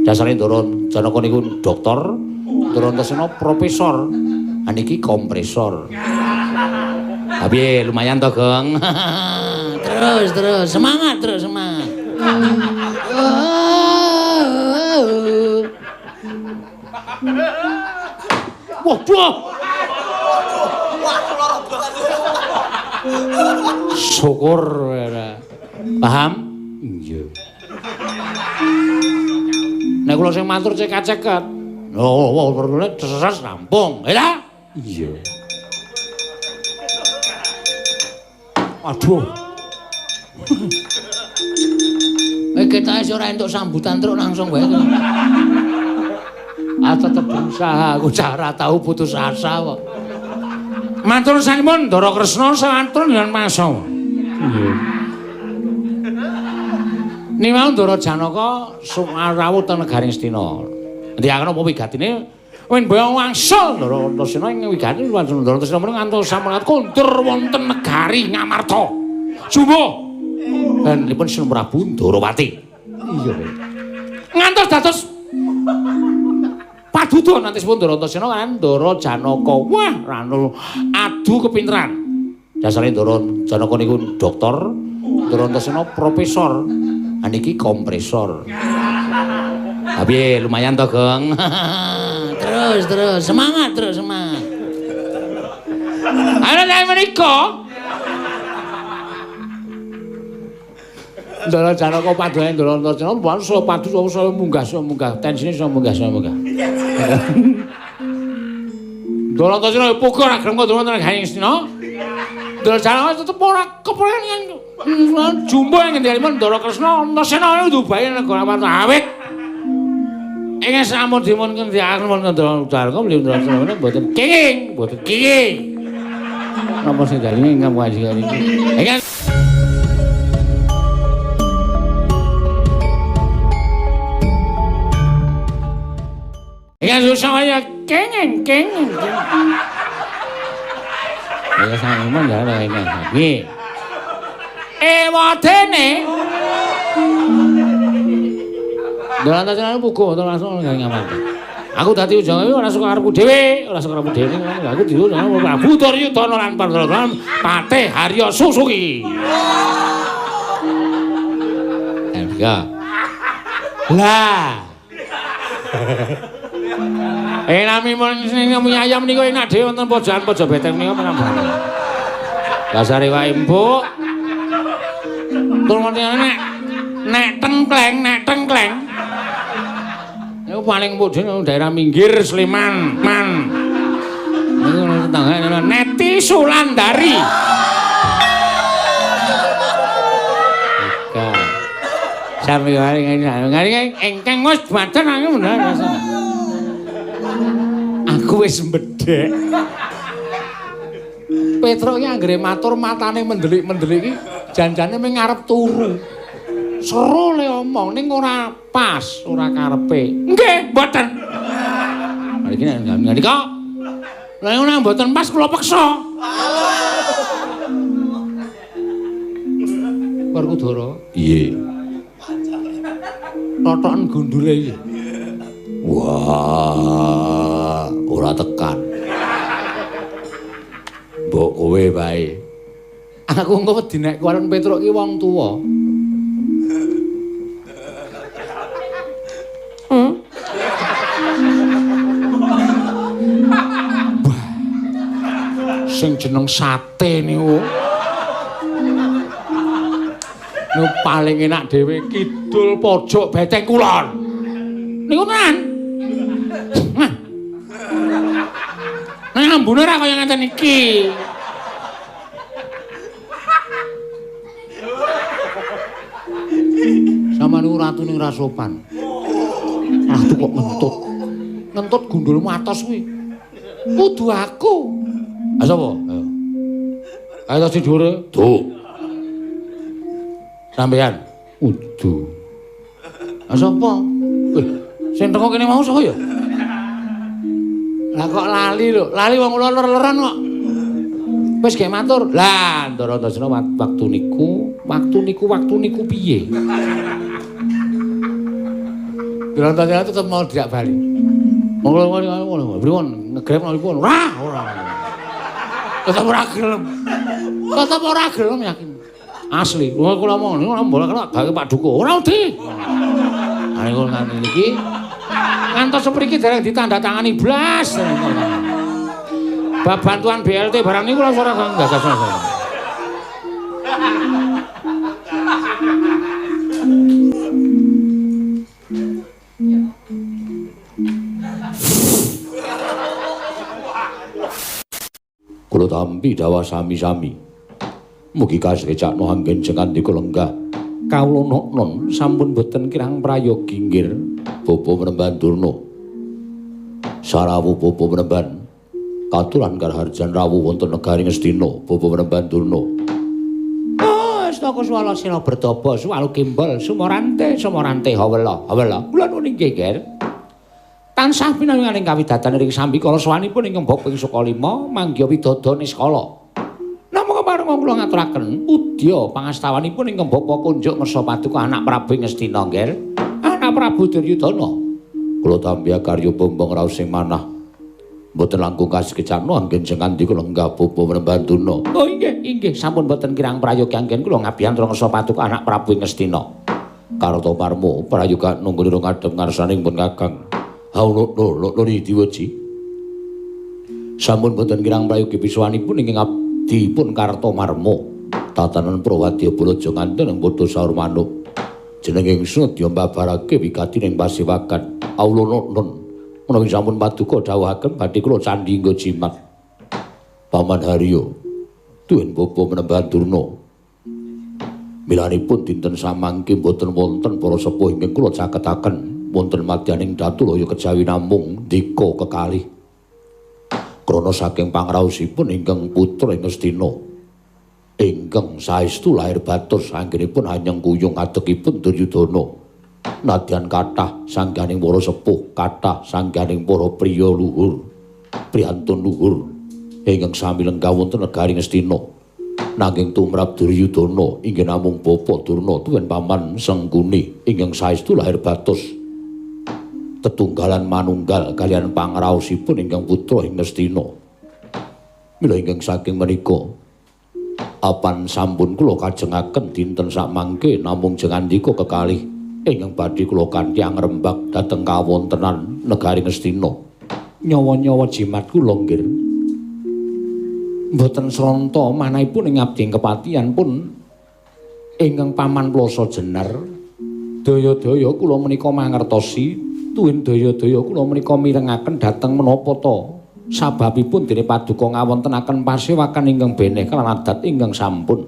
Dasare Ndara Janaka niku doktor, Ndara Antasena profesor. Ha niki kompresor. Ha piye lumayan to, Gong? Terus terus semangat terus semangat. Waduh. Wah, lara banget. Syukur ora. Paham? Iya. Nek kula sing matur cekak-ceket. Oh, oh, perlune ses rampung. Ya ta? Iya. Aduh. Kowe ketoke ora entuk sambutan truk langsung wae. Ah tetep berusaha, aku ora tau putus asa kok. Matur sampun Ndara Kresna sawantun lan masa. Nggih. Niwau Ndara Janaka rawuh teng negaring Astina. Ngendikaken apa wigatine? Winbaya wangsul Ndara Antasena ing wigati Ndara Antasena menika ngantos sampun kondur wonten negari Ngamarta. Jumbo. Lan dipun Sinun Prabu Ndarawati. Iya. Ngantos dados paduda nantisipun Ndara Antasena kan Ndara Janaka. Wah, ranu adu kepinteran. Dasare Ndara Janaka niku doktor, Ndara Antasena profesor. Ha niki kompresor. Ha piye lumayan to, Gong? Terus terus semangat terus semangat. Ayo nek menika. Ndara Janaka padhae Ndara Antasena saya padu saya munggah saya munggah tensine saya munggah saya munggah. Ndara Antasena puga ora gelem kandha wonten negari Astina. Ndara Janaka tetep ora kepengen jumbo ing ngendikanipun Ndara Kresna Antasena ndubahi negara Amarta awit. Ing sampun dipun ngendikaken wonten Ndara Janaka beliau Ndara Antasena mboten kenging, mboten kenging. Napa sing daleme ingkang panjenengan iki? Ingkang Ya susah ya kenging kenging. Ya sampeyan ya ora ingkang. Nggih. Ewadene. Ndara Antasena puguh wonten langsung ngamarta. Aku dadi ujang ora suka karepku dhewe, ora suka karepku dhewe. Aku diundang Prabu Duryudana lan Pandhawa Patih Harya Susuki. Ya. Lah. Nami sing mie ayam niku enak dhewe wonten pojokan pojok beteng niku menang banget. Dasare wae empuk. Tur nek nek tengkleng, nek tengkleng. Niku paling empuk dhewe daerah minggir Sleman, Man. Niku tetanggane Neti Sulandari. Ika. Sami wae ngene ingkang wis badan aku bener. Aku wis mbedhek. Petruk iki anggere matur matane mendelik-mendelik iki janjane mung ngarep turu. Seru le omong ning ora pas, ora karepe. Nggih, mboten. Iki nek ngendika. Lah nek mboten pas kula peksa. Werkudara. Iya. Totoken gundule iki. Wah, ora tekan. Mbok kowe wae. Aku engko wedi nek kuwaron Petruk iki wong tuwa. Wah. Sing jeneng sate niku. Niku paling enak dhewe kidul pojok Beteng Kulon. Niku tenan. Nah. Nah, ambune ora kaya ngeten iki. Sama niku ratune ora sopan. Ratu kok ngentut. Ngentut gundulmu atos kuwi. Kudu aku. Ha sapa? Ayo. Ayo sing dhuwure. Duh. Sampeyan. Kudu. Ha sapa? Sing teko kene mau sapa ya? Lah kok lali lho, lali wong kula ler-leran kok. Wis gek matur. Lah, Ndara Antasena waktu niku, waktu niku, waktu niku piye? Ndrantasena tetep mau dijak bali. Monggo pripun ngegrep napa ora ora. Tetep ora gelem. Tetep ora gelem yakin. Asli, kula kula mong ora mbola kena gawe Pak Duko. Ora wedi. Ha niku nganti niki ngantos sepriki dereng ditandatangani blas. Bab bantuan BLT barang niku kula ora gagas. Kula tampi dawah sami-sami. Mugi kasrecakno anggen jengandika lenggah. Kawula non sampun boten kirang prayogi nggir Bapa Mremban Durna. Sarawuh Bapa Mremban. Katuran karaharjan rawuh wonten negari Ngastina Bapa Mremban Durna. Oh, astaka swala sila bertapa suwalu gembol sumorante sumorante hawela hawela. Kula nuwun inggih, Ger. Tansah pinangan ing kawidatan ring sambikala sawanipun ingkang bapa ing Sukalima manggiha widada niskala. Namung kepareng kula ngaturaken pudya pangastawanipun ingkang bapa kunjuk ngersa paduka anak Prabu Ngastina nggih. Anak Prabu Duryudana. Kula tampi karya bombong raos sing manah. Mboten langkung kasekecakno anggen jengandika lenggah Bapa Mremban Durna. Oh inggih, inggih sampun boten kirang prayogi anggen kula ngabiyantara ngersa paduka anak Prabu Ngastina. Kartomarma prayoga nunggu ngadhep ngarsaning pun Kakang. Hauluk lho diweji. Sampun boten kirang prayogi pisuwanipun ingkang abdipun Kartomarma. Tatanan Prawadya Balaja nganten ing padha saur manuk. Jeneng ingsun dya mbabarake wigati ning pasewakan. Aulana nun menawi sampun paduka dawuhaken badhe kula candhi nggo jimat. Paman Haryo tuwin Bapa Mremban Durna. Milanipun dinten samangke boten wonten para sepuh ingkang kula caketaken. Wonten madyaning Datulaya kejawi namung ndika kekalih. Krana saking pangraosipun ingkang putra ing Ngastina ingkang saestu lahir batos anggenipun anyeng kuyung adegipun Duryudana. Nadyan kathah sangganing para sepuh, kathah sangganing para priya luhur, priyantun luhur ingkang sami lenggah wonten negari Ngastina. Nanging tumrap Duryudana inggih namung Bapa Durna tuwin paman Sengkuni ingkang saestu lahir batos. Tetunggalan manunggal kalian pangraosipun ingkang putra ing Ngastina. Mila ingkang saking menika apan sampun kula kajengaken dinten sakmangke namung jengandika kekalih ingkang badhe kula kanthi angrembak dhateng kawontenan negari Ngastina. Nyawa-nyawa jimat kula nggih. Mboten sronta manahipun ing abdi kepatihan pun ingkang paman Plasa Jenar daya-daya kula menika mangertosi tuwin daya-daya kula menika mirengaken dhateng menapa ta sababipun dene paduka ngawontenaken pasewakan ingkang beneh kelan adat ingkang sampun.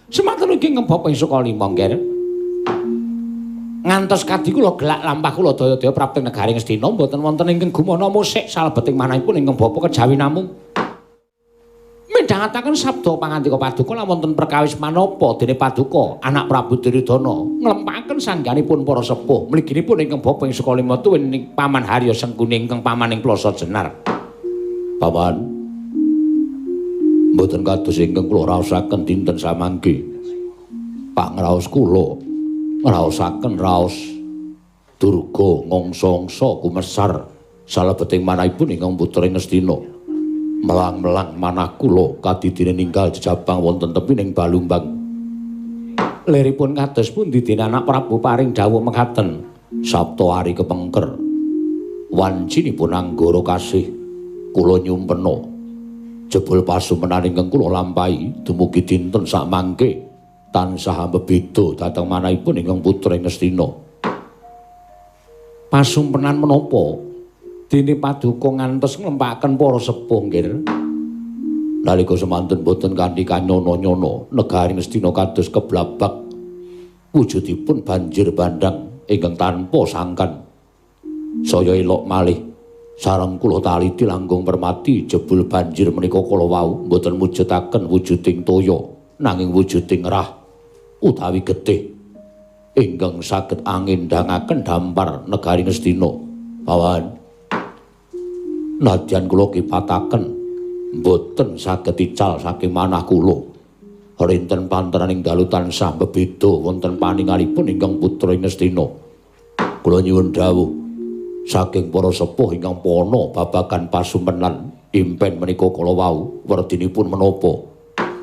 Semanten ugi ingkang Bapa ing Sukalima nggih. Ngantos kadi kula gelak lampah kula daya-daya prapti negari Ngastina mboten wonten ingkang gumana musik salebeting manahipun ingkang Bapa kejawi namung midhangetaken sabda pangandika paduka lan wonten perkawis manapa dene paduka anak Prabu Duryudana nglempaken sangganipun para sepuh mliginipun ingkang Bapa ing Sukalima tuwin paman Harya Sengkuni ingkang paman ing Plasa Jenar. Paman mboten kados ingkang kula raosaken dinten samangke. Pangraos kula ngraosaken raos durga ngongso-ongso kumesar salebeting manahipun ingkang putra Ngastina. Melang-melang manah kula kadidine ninggal jejabang wonten tepining Balumbang. Liripun kados pundi dene anak Prabu paring dawuh mekaten Sabta ari kepengker. Wancinipun anggara kasih kula nyumpena. Jebul pasumenan ingkang kula lampahi dumugi dinten sakmangke tansah ambebeda dhateng manahipun ingkang putra Ngastina. Pasumpenan menapa? Dene paduka ngantos nglempaken para sepuh nggih. Nalika semanten boten kanthi kanyono-nyono negari Ngastina kados keblabak wujudipun banjir bandhang ingkang tanpa sangkan. Saya elok malih sareng kula taliti langkung permati jebul banjir menika kala wau boten mujudaken wujuding toya nanging wujuding rah utawi getih ingkang saged angendangaken dampar negari Ngastina. Pawan nadyan kula kipataken mboten saged ical saking manah kula. Rinten panteraning dalu tansah bebeda wonten paningalipun ingkang putra Ngastina. Kula nyuwun dawuh saking para sepuh ingkang pana babagan pasumpenan impen menika kala wau werdinipun menapa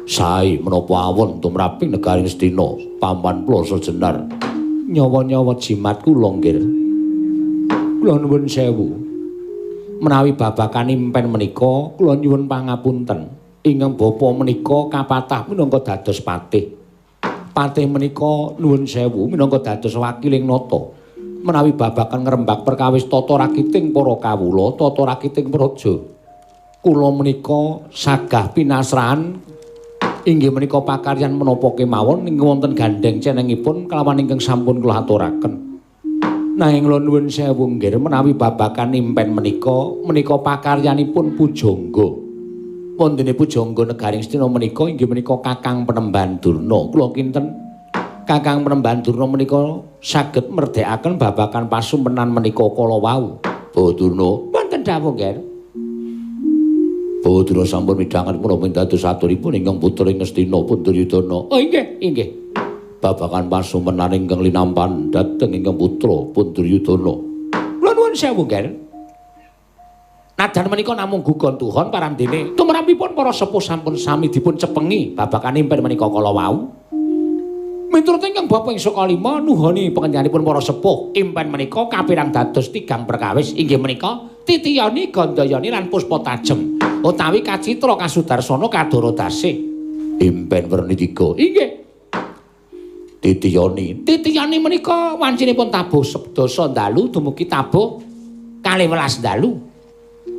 sae menapa awon tumraping negaring Astina paman Plasa Jenar. Nyawa-nyawa jimat kula nggih. Kula nuwun sewu. Menawi babagan impen menika kula nyuwun pangapunten. Ingkang bapa menika kapatah minangka dados patih. Patih menika nuwun sewu minangka dados wakiling nata. Menawi babagan ngrembak perkawis tata rakiting para kawula, tata rakiting praja. Kula menika sagah pinasrahan inggih menika pakaryan menapa kemawon ingkang wonten gandheng cenengipun kelawan ingkang sampun kula aturaken. Nanging kula nuwun sewu nggih menawi babagan impen menika menika pakaryanipun pujangga. Wondene pujangga negaring Astina menika inggih menika Kakang Penemban Durna. Kula kinten Kakang Penemban Durna menika saged merdekaken babagan pasumpenan menika kala wau. Bawa Durna, wonten dawuh nggih. Bawa Durna sampun midhanget menapa dados aturipun ingkang putra ing Astina pun Duryudana. Oh inggih, inggih. Babagan pasumpenan ingkang linampan dhateng ingkang putra pun Duryudana. Kula nuwun sewu nggih. Nadan menika namung gugon tuhon parandene tumrapipun para sepuh sampun sami dipun cepengi babagan impen menika kala wau. Miturut ingkang bapa ing saka lima nuhoni panjenenganipun para sepuh impen menika kapirang dados tigang perkawis inggih menika Titiyani, Gandayani lan Puspa Tajem utawi kacitra kasudarsana kadara dasih. Impen werni tiga. Inggih. Titiyani. Titiyani menika wancinipun tabuh sedasa dalu dumugi tabuh 12 dalu.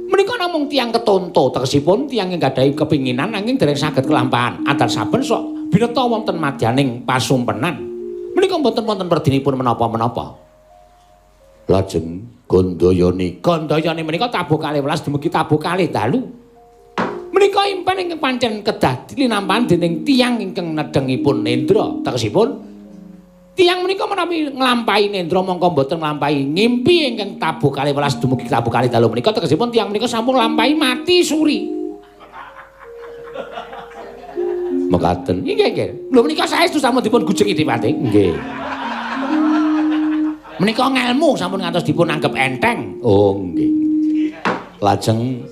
Menika namung tiyang ketonto tegesipun tiyang ingkang gadahi kepinginan nanging dereng saged kelampahan. Adan saben sok bineta wonten madyaning pasumpenan. Menika mboten wonten werdinipun menapa-menapa. Lajeng Gandayani. Gandayani menika tabuh 12 dumugi tabuh 2 dalu. Menika impen ingkang pancen kedah linampan dening tiyang ingkang nedhengipun nendra. Tegesipun tiyang menika menawi nglampahi nendra mongko mboten nglampahi ngimpi ingkang tabuh 12 dumugi tabuh 2 dalu menika tegesipun tiyang menika sampun nglampahi mati suri. Mekaten. Nggih, nggih. Lho menika saestu sampun dipun gujengi Dipati. Nggih. Menika ngelmu sampun ngantos dipun anggep enteng. Oh, nggih. Lajeng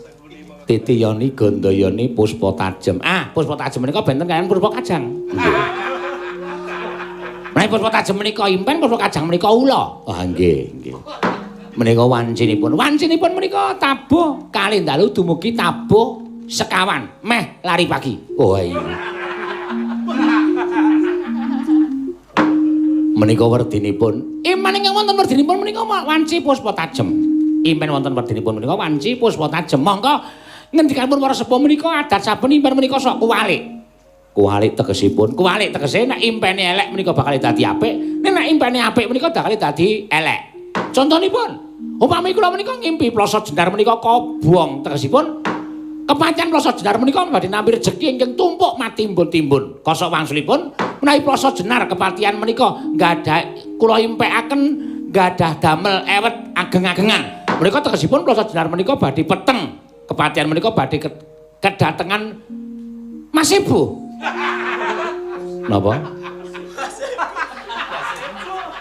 Titiyani, Gandayani, Puspa Tajem. Ah, Puspa Tajem menika benten kaliyan Puspa Kajang. Nggih. Menawi Puspa Tajem menika impen, Puspa Kajang menika ula. Ah, nggih, nggih. Menika wancinipun. Wancinipun menika tabuh kalih dalu dumugi tabuh sekawan, meh lari pagi. Oh iya. Menika werdinipun. Iman ingkang wonten werdinipun menika wanci Puspa Tajem. Impen wonten werdinipun menika wanci Puspa Tajem. Mongko ngendikanipun para sepuh menika adat saben impen menika sok kuwalik. Kuwalik tegesipun, kuwalik tegese nek impene elek menika bakal dadi apik, nek impene apik menika bakal dadi elek. Contonipun, upami kula menika ngimpi Plasa Jenar menika kobong, tegesipun kepancen Plasa Jenar menika badhe nampi rejeki ingkang tumpuk matimbun-timbun. Kosok wangsulipun menawi Plasa Jenar kepatihan menika nggadhah kula impekaken nggadhah damel ewet ageng-agengan. Menika tegesipun Plasa Jenar menika badhe peteng. Kepatihan menika badhe kedatengan Mas Ibu. Napa?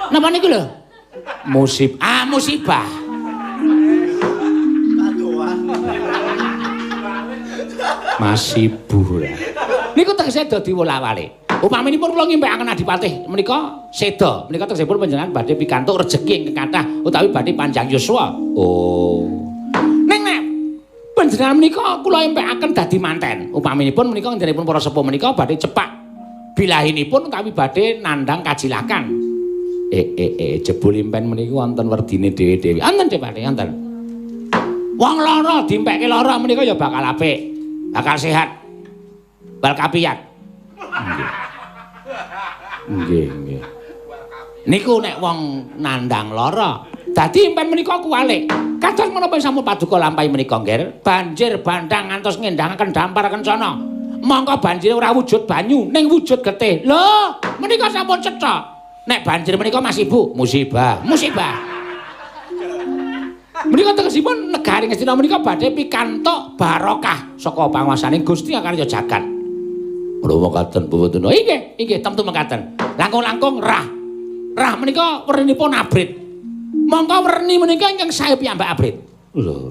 Napa niku lho? Musib. Ah, musibah. Mas Ibu. Niku tegese dadi wolawale. Upaminipun kula ngimpekaken Adipatih menika seda, menika tegesipun panjenengan badhe pikantuk rejeki ingkang kathah utawi badhe panjang yuswa. Oh. Ning nek panjenengan menika kula impekaken dadi manten. Upaminipun menika njenenganipun para sepuh menika badhe cepak bilahinipun utawi badhe nandhang kajilakan. Jebul impen menika wonten werdine dhewe-dhewe. Wonten Dipati, wonten. Wong lara dimpekke lara menika ya bakal apik, bakal sehat. Bal kapiyat. Nggih. Nggih, nggih. Niku nek wong nandhang lara, dadi impen menika kuwalik. Kados menapa sampun paduka lampahi menika, Nggih? Banjir bandhang ngantos ngendangaken dampar kencana. Mongko banjire ora wujud banyu, ning wujud getih. Lho, menika sampun cetha. Nek banjir menika Mas Ibu, musibah, musibah. Menika tegesipun negari Ngastina menika badhe pikantuk barokah saka panguwasaning Gusti Akarya jagat. Menawa mekaten mboten. Inggih, inggih temtu mekaten. Langkung-langkung rah. Rah menika wernipun abrit. Mongko werni menika ingkang sae piyambak abrit. Lho,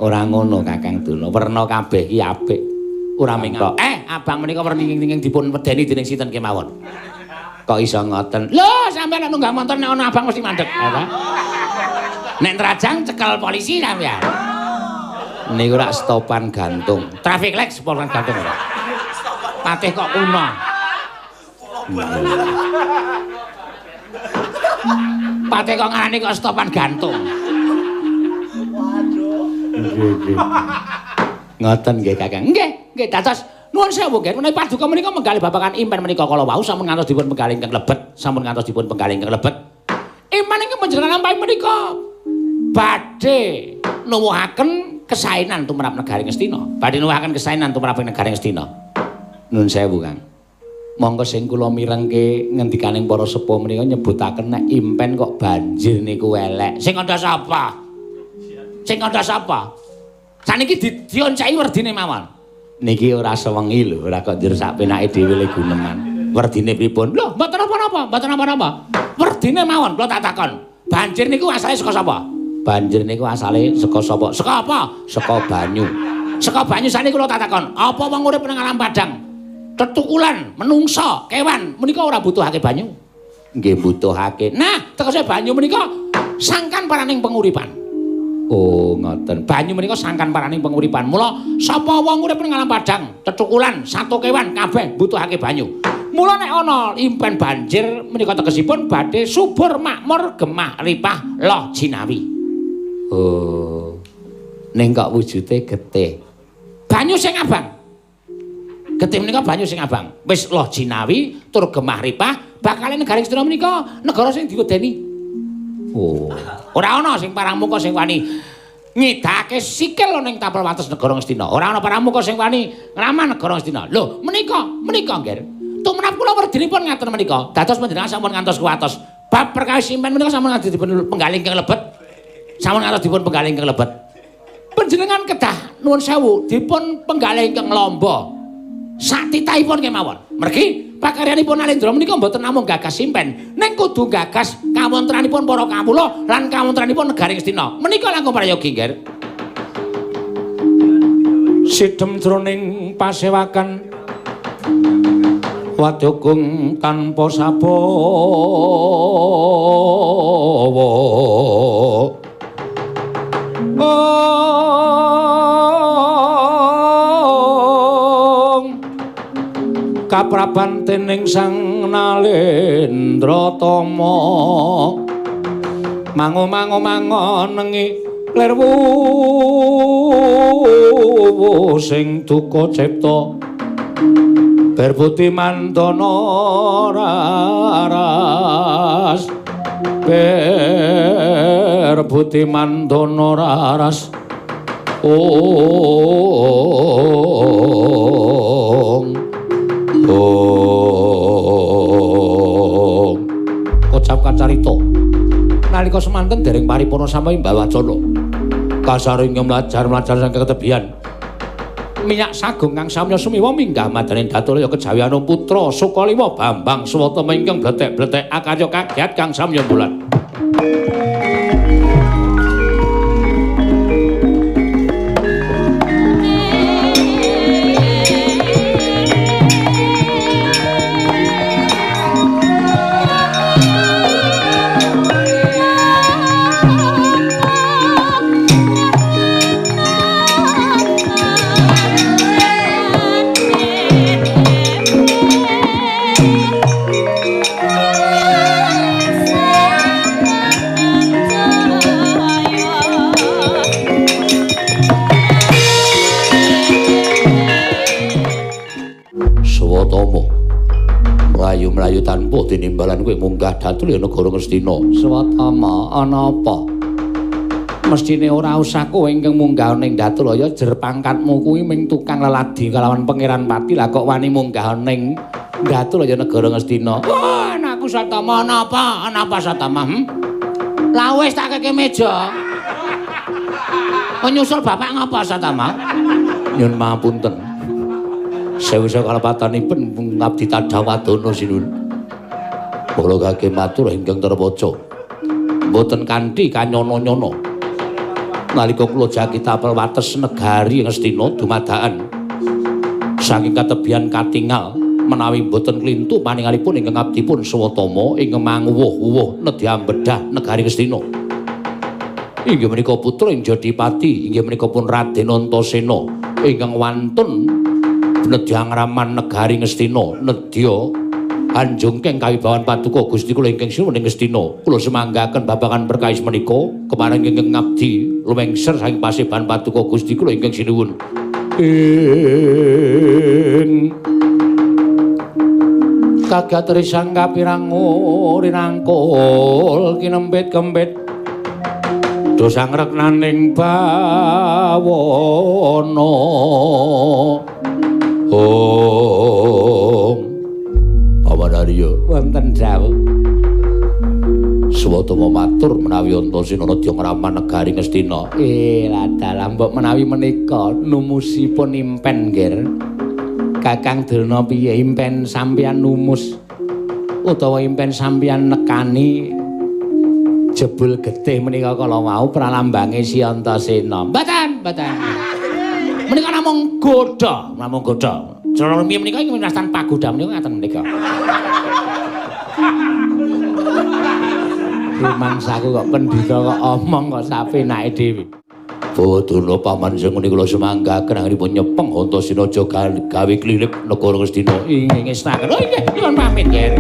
ora ngono Kakang Durna. Werna kabeh iki apik. Ora ming tok. Abang menika werni ingkang dipun wedeni dening sinten kemawon. Kok iso ngoten? Lho, sampeyan nek nunggang montor nek ana abang mesti mandeg, ya ta? Nek nrajang cekel polisi sampeyan. Niku rak stopan gantung. Traffic light stopan gantung ora. Patih kok kuno. Patih kok ngarani kok stopan gantung. Waduh. Nggih, nggih. Ngoten nggih Kakang. Nggih, nggih dados nuwun sewu nggih. Menawi paduka menika menggalih babagan impen menika kala wau sampun ngantos dipun penggalih ingkang lebet, sampun ngantos dipun penggalih ingkang lebet. Impen ingkang panjenengan lampahi menika badhe nuwuhaken kesaenan tumrap negari Ngastina. Badhe nuwuhaken kesaenan tumrap negari Ngastina. Nuwun sewu Kang. Monggo sing kula mirengke ngendikaning para sepuh menika nyebutaken nek impen kok banjir niku elek. Sing kandha sapa? Sing kandha sapa? Saniki dionceki werdine mawon. Niki ora sewengi lho, ora kok njur sak penake dhewe le guneman. Werdine pripun? Lho, mboten napa-napa, mboten napa-napa. Werdine mawon kula tak takon. Banjir niku asale saka sapa? Banjir niku asale saka sapa? Saka apa? Saka banyu. Saka banyu saniki kula tak takon, apa wong urip nang alam padang? Tetukulan, menungsa, kewan menika ora butuhake banyu. Nggih butuhake. Nah, tegese banyu menika sangkan paraning penguripan. Oh, ngoten. Banyu menika sangkan paraning penguripan. Mula sapa wong urip ning alam padang, tetukulan, sato kewan kabeh butuhake banyu. Mula nek ana impen banjir menika tegesipun badhe subur makmur gemah ripah loh jinawi. Oh. Ning kok wujude getih. Banyu sing abang. Getih menika banyu sing abang. Wis loh jinawi tur gemah ripah bakale negara Ngastina menika negara sing diwedeni. Oh. Ora ana sing paramuka sing wani ngidake sikil ning tapel wates negara Ngastina. Ora ana paramuka sing wani nglaman negara Ngastina. Lho, menika, menika nggih. Tumrap kula werdinipun ngaten menika. Dados panjenengan sampun ngantos kuwatos. Bab perkawis impen menika sampun ngantos dipun penggalih ingkang lebet. Sampun ngantos dipun penggalih ingkang lebet. Panjenengan kedah nuwun sewu dipun penggalih ingkang lamba. Sak titahipun kemawon. Mergi pakaryanipun Nalendra menika mboten namung gagas impen, ning kudu gagas kawontenanipun para kawula lan kawontenanipun negari Ngastina. Menika langkung prayogi, Nggih. Sidhem jroning pasewakan wadyagung tanpa sabawa. Kapraban dening Sang Nalendra Tama mango-mango mangonengi lirwu sing duka cipta berbuti mandana raras berbuti mandana raras ong ong. Kocap kacarita nalika semanten dereng paripurna sami mbawacana kasaring mlajar-mlajar saking ketebian minyak sagung kang samya sumiwa minggah madaning Datulaya kejawian putra Sukaliwa Bambang Swatama ingkang bletek-bletek akarya kagiat kang samya bulan. Mlayu-mlayu tanpa tinimbalan kowe munggah Datulaya negara Ngastina. Swatama ana apa? Mestine ora usah kowe ingkang munggah ning Datulaya jer pangkatmu kuwi ming tukang leladi kalawan Pangeran Pati lah kok wani munggah ning Datulaya negara Ngastina. Wah, anakku Swatama ana apa? Ana apa Swatama? Lah wis tak keke meja. Nyusul bapak ngapa Swatama? Nyun mapunten. Sewu-sewu kalepatanipun ngabdi tadhawadana sinuwun. Kula kagem matur ingkang terwaca. Mboten kanthi kanyono-nyono. Nalika kula jagi tapel wates negari Ngastina dumadakan saking katebian katingal menawi mboten klintu paningalipun ingkang abdipun Swatama ingkang manguwuh-uwuh nedya bedah negari Ngastina. Inggih menika putra ing Jodipati, inggih menika pun Raden Antasena ingkang wantun nedya ngraman negari Ngastina, nedya anjungkeng kawibawan paduka Gusti kula ingkang sinuwun ing Ngastina. Kula semanggaken babagan perkawis menika kepareng ingkang ngabdi lumengser saking paseban paduka Gusti kula ingkang sinuwun. Ing kagat risang kapirang rinangkul kinempit-kempit dosa ngreknaning bawana. Om Paman Arya wonten dawuh. Swatama matur menawi Antasena nedya ngraman negari Ngastina. Ladalah mbok menawi menika numusipun impen nggih. Kakang Durna piye impen sampeyan numus utawa impen sampeyan nekani jebul getih menika kala wau pralambange si Antasena. Mboten, mboten. Menika namung godha, namung godha. Cara rumiyin menika ing winastan pagoda menika ngaten menika. Rumangsaku kok pendhita kok omong kok sapenake dhewe. Bawa Durna paman sing ngene kula semanggaken anggenipun nyepeng Antasena aja gawe klilip negara Ngastina. Inggih ngestaken. Oh inggih, nyuwun pamit nggih.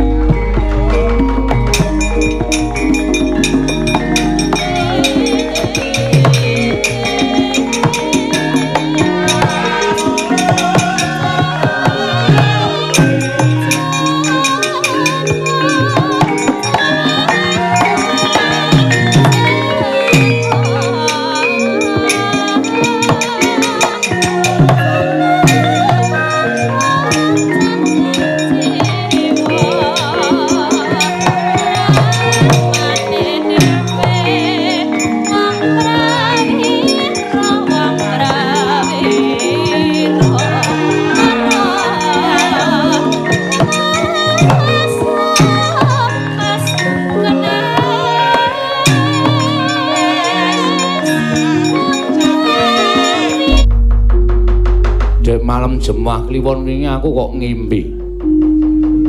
Malam Jemah Kliwon wingi aku kok ngimpi.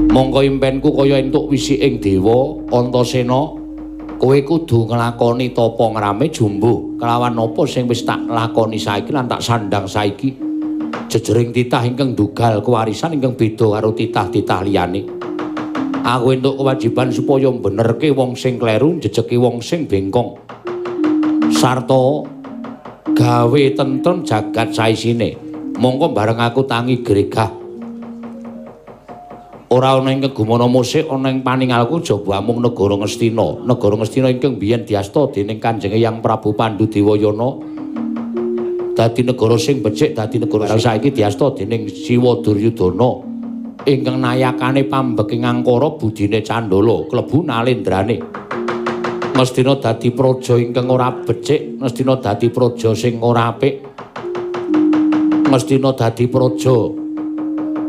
Mongko impenku kaya entuk wisiking dewa Antasena, kowe kudu nglakoni tapa ngrame jumbuh kelawan apa sing wis tak lakoni saiki lan tak sandang saiki. Jejering titah ingkang dugal kewarisan ingkang beda karo titah-titah liyane. Aku entuk kewajiban supaya benerke wong sing kleru, jejeki wong sing bengkong. Sarta gawe tentrem jagat saisine. Mongko bareng aku tangi gregah. Ora ana ing gumana musik ana ing paningalku jaba amung negara Ngastina. Negara Ngastina ingkang biyen diasta dening Kanjeng Eyang Prabu Pandu Dewayana. Dadi negara sing becik, dadi negara saiki diasta dening Siwa Duryudana ingkang nayakane pambeking angkara budine Candala klebu nalendrane. Ngastina dadi praja ingkang ora becik, Ngastina dadi praja sing ora apik. Ngastina dadi praja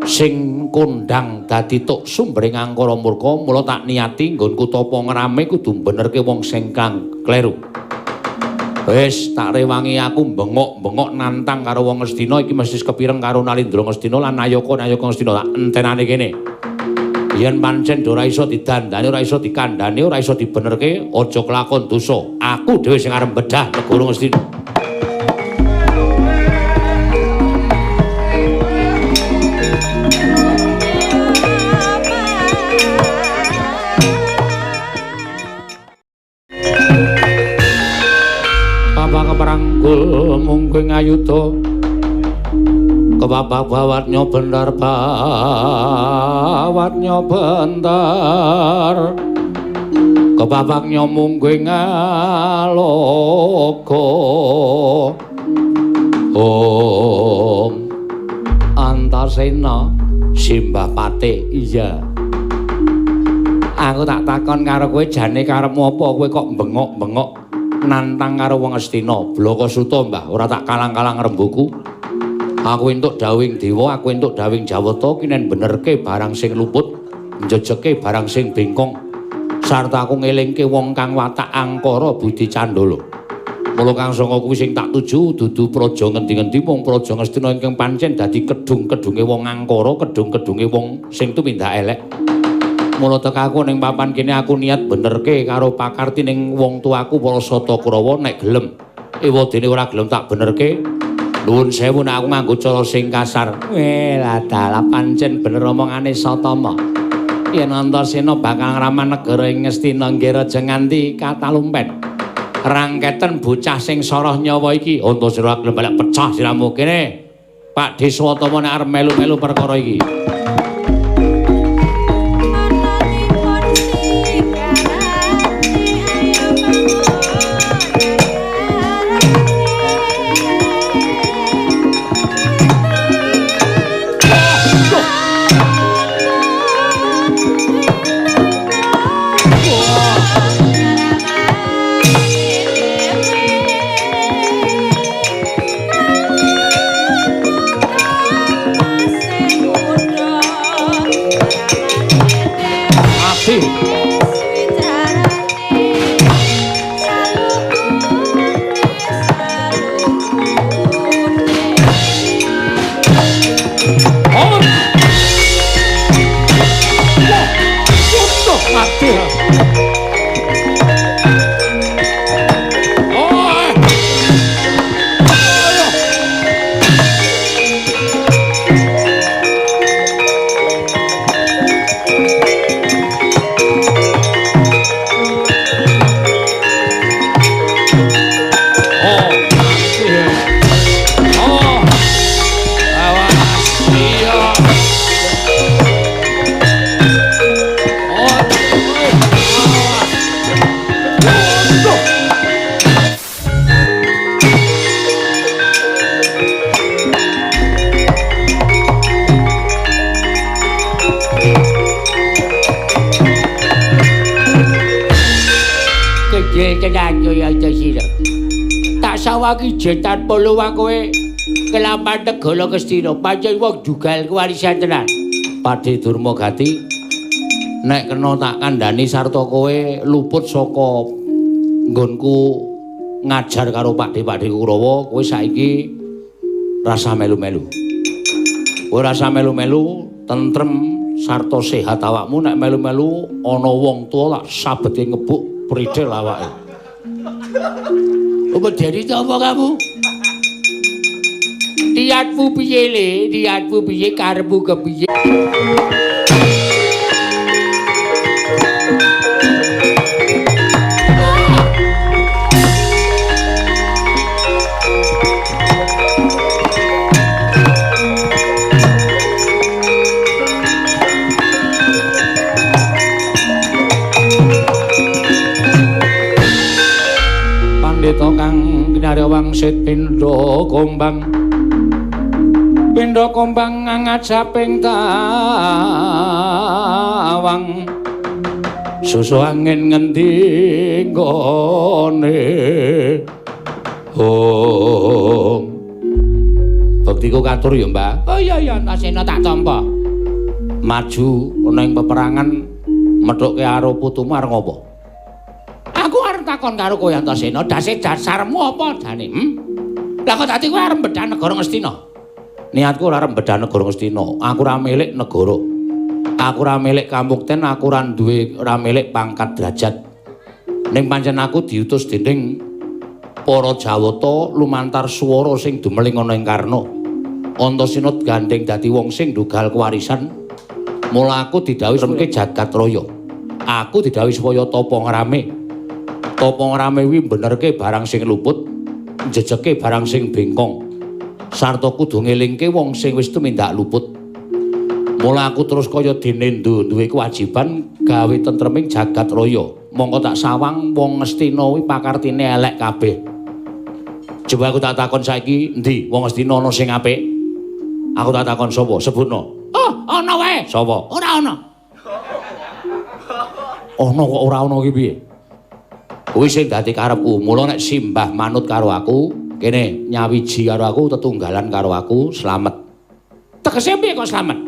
sing kondhang dadi tuk sumbering angkara murka. Mula tak niati nggonku tapa ngrame kudu benerke wong sing kang kleru. Wis tak rewangi aku bengok-bengok nantang karo wong Ngastina iki mesti kepireng karo Nalindra Ngastina lan nayaka-nayaka Ngastina tak entenane kene. Yen pancen ora iso didandani, ora iso dikandhani, ora iso dibenerke, aja kelakon dosa. Aku dhewe sing arep bedah negara Ngastina. Keparanggul mungking ayuda kepabak bawatnya benar bawatnya bentar kepabaknya mungking aloka. Om Antasena simbah pate. Iya, aku tak takon karo kowe jane karepmu apa kowe kok bengok-bengok nantang karo wong Ngastina. Blaka Suta Mbah, ora tak kalang-kalang rembuku. Aku entuk dawuhing dewa, aku entuk dawuhing Jawata kinen benerke barang sing luput, njejeke barang sing bengkong. Sarta aku ngelingke wong kang watak angkara budi candala. Mula Kang Sanga kuwi sing tak tuju dudu praja ngendi-ngendi mung praja Ngastina ingkang pancen dadi kedung-kedunge wong angkara, kedung-kedunge wong sing tumindak elek. Mula teka aku ning papan kene aku niat benerke karo pakarti ning wong tuaku para Sata Kurawa nek gelem. Ewadene ora gelem tak benerke. Nuwun sewu nek aku nganggo cara sing kasar. Lah dalah pancen bener omongane Satama. Yen Antasena bakal ngraman negara ing Ngastina nggih aja nganti katalumpen. Rangketen bocah sing soroh nyawa iki. Antasena gelem balik pecah siramu kene. Pak Deswatama nek arep melu-melu perkara iki. Tak sawaki jetan poluwang kowe kelaman negara Ngastina pancen wong dugal kewarisan tenan. Padhe Durma Gati nek kena tak kandhani sarta kowe luput saka nggonku ngajar karo pakde-pakde Kurawa, kowe saiki rasa melu-melu. Kowe rasa melu-melu tentrem sarta sehat awakmu. Nek melu-melu ana wong tuwa lak sabete ngebuk pridhel awake. Apa dari sapa kamu? Niatmu piye le? Niatmu piye? Karepmu kepiye? Pandhita kang kinarya wangsit pindha kombang. Pindha kombang ngajaping tawang. Susu angin ngendi nggone. Oh. Bektiku katur ya, Mbah. Oh iya iya, Antasena tak tampa. Maju ana ing peperangan methuke karo putumu arep ngopo? Aku arep takon karo kowe Antasena, dase dasarmu apa jane? Lah kok dadi kowe arep bedah negara Ngastina? Niatku ora arep bedah negara Ngastina. Aku ora milik negara. Aku ora milik kamukten, aku ora duwe, ora milik pangkat derajat. Ning pancen aku diutus dening para Jawata lumantar swara sing dumeling ana ing Karna. Antasena gandeng dadi wong sing ndugal kewarisan. Mula aku didhawuhi remke jagat raya. Aku didhawuhi supaya tapa ngrame. Tapa ngrame kuwi benerke barang sing luput, njejeke barang sing bengkong. Sarta kudu ngelingke wong sing wis tumindak luput. Mula aku terus kaya dene duwe kewajiban gawe tentreming jagat raya. Mongko tak sawang wong Ngastina kuwi pakartine elek kabeh. Coba aku tak takon saiki, endi wong Ngastina ana sing apik? Aku tak takon sapa? Sebutno. Oh, ana wae. Sapa? Ora ana. Ana kok ora ana ki piye? Kuwi sing dadi karepku. Mula nek simbah manut karo aku, kene nyawiji karo aku, tetunggalan karo aku, slamet. Tegese piye kok slamet?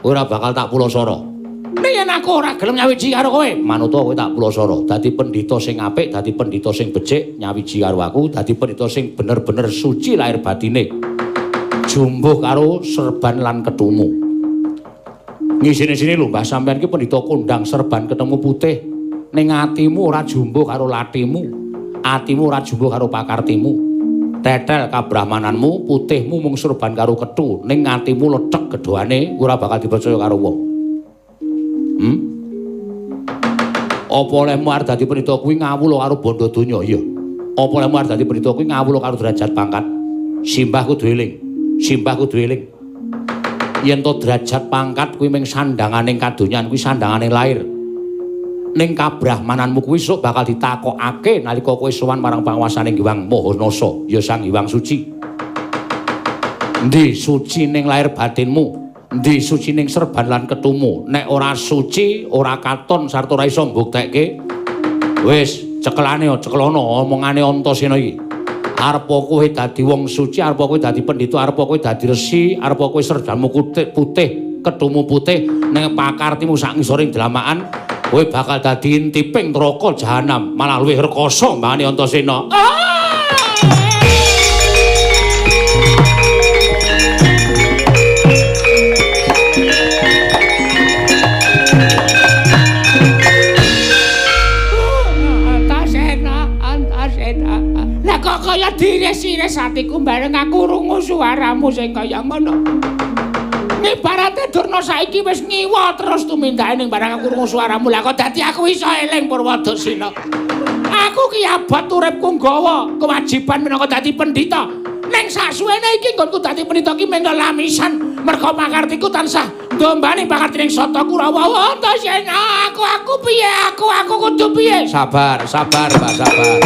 Ora bakal tak pulasara. Nek yen aku ora gelem nyawiji karo kowe, manuta kowe tak pulasara. Dadi pendhita sing apik, dadi pendhita sing becik, nyawiji karo aku, dadi pendhita sing bener-bener suci lahir batine. Jumbuh karo serban lan ketumu. Ngisine-sine lho Mbah, sampean iki pendhita kondang serban ketemu putih. Ning atimu ora jumbuh karo latimu. Atimu ora jumbuh karo pakartimu. Tetel kabrahmananmu, putihmu mung serban karo ketu, ning atimu lethek gedhoane ora bakal dipercaya karo wong. Apa olehmu arep dadi pendhita kuwi ngawula karo bandha donya? Iya. Apa olehmu arep dadi pendhita kuwi ngawula karo derajat pangkat? Simbah kudu eling. Simbah kudu eling. Yen to derajat pangkat kuwi mung sandhanganing kadonyan, kuwi sandhangane lair. Ning kabrahmananmu kuwi sok bakal ditakokake nalika kowe sowan marang panguwasaning Hyang Maha Nasa, ya Sang Hyang Suci. Endi suci ning lahir batinmu? Endi suci ning serban lan ketumu? Nek ora suci, ora katon sarta ora iso mbuktekke. Wis, cekelane cekelono omongane Antasena iki. Arep kowe dadi wong suci, arep kowe dadi pendhita, arep kowe dadi resi, arep kowe serbanmu putih, ketumu putih, ning pakartimu sak ngisoring dlamakan, kowe bakal dadi intiping neraka jahanam, malah luwih rekoso mbane Antasena. Antasena, Antasena. Lah kok kaya diris-iris atiku bareng aku krungu suaramu sing kaya ngono. Ibarate Durna saiki wis ngiwa terus tumindake ning barang aku krungu suaramu. Lah kok dadi aku iso eling Purwadaksina. Aku ki abot uripku nggawa kewajiban minangka dadi pendhita. Ning sasuwene iki nggonku dadi pendhita ki mung lamisan merga pakartiku tansah ndombani pakarti ning Sata Kurawa. Antasena, aku piye? Aku kudu piye? Sabar, sabar, Mbak, sabar.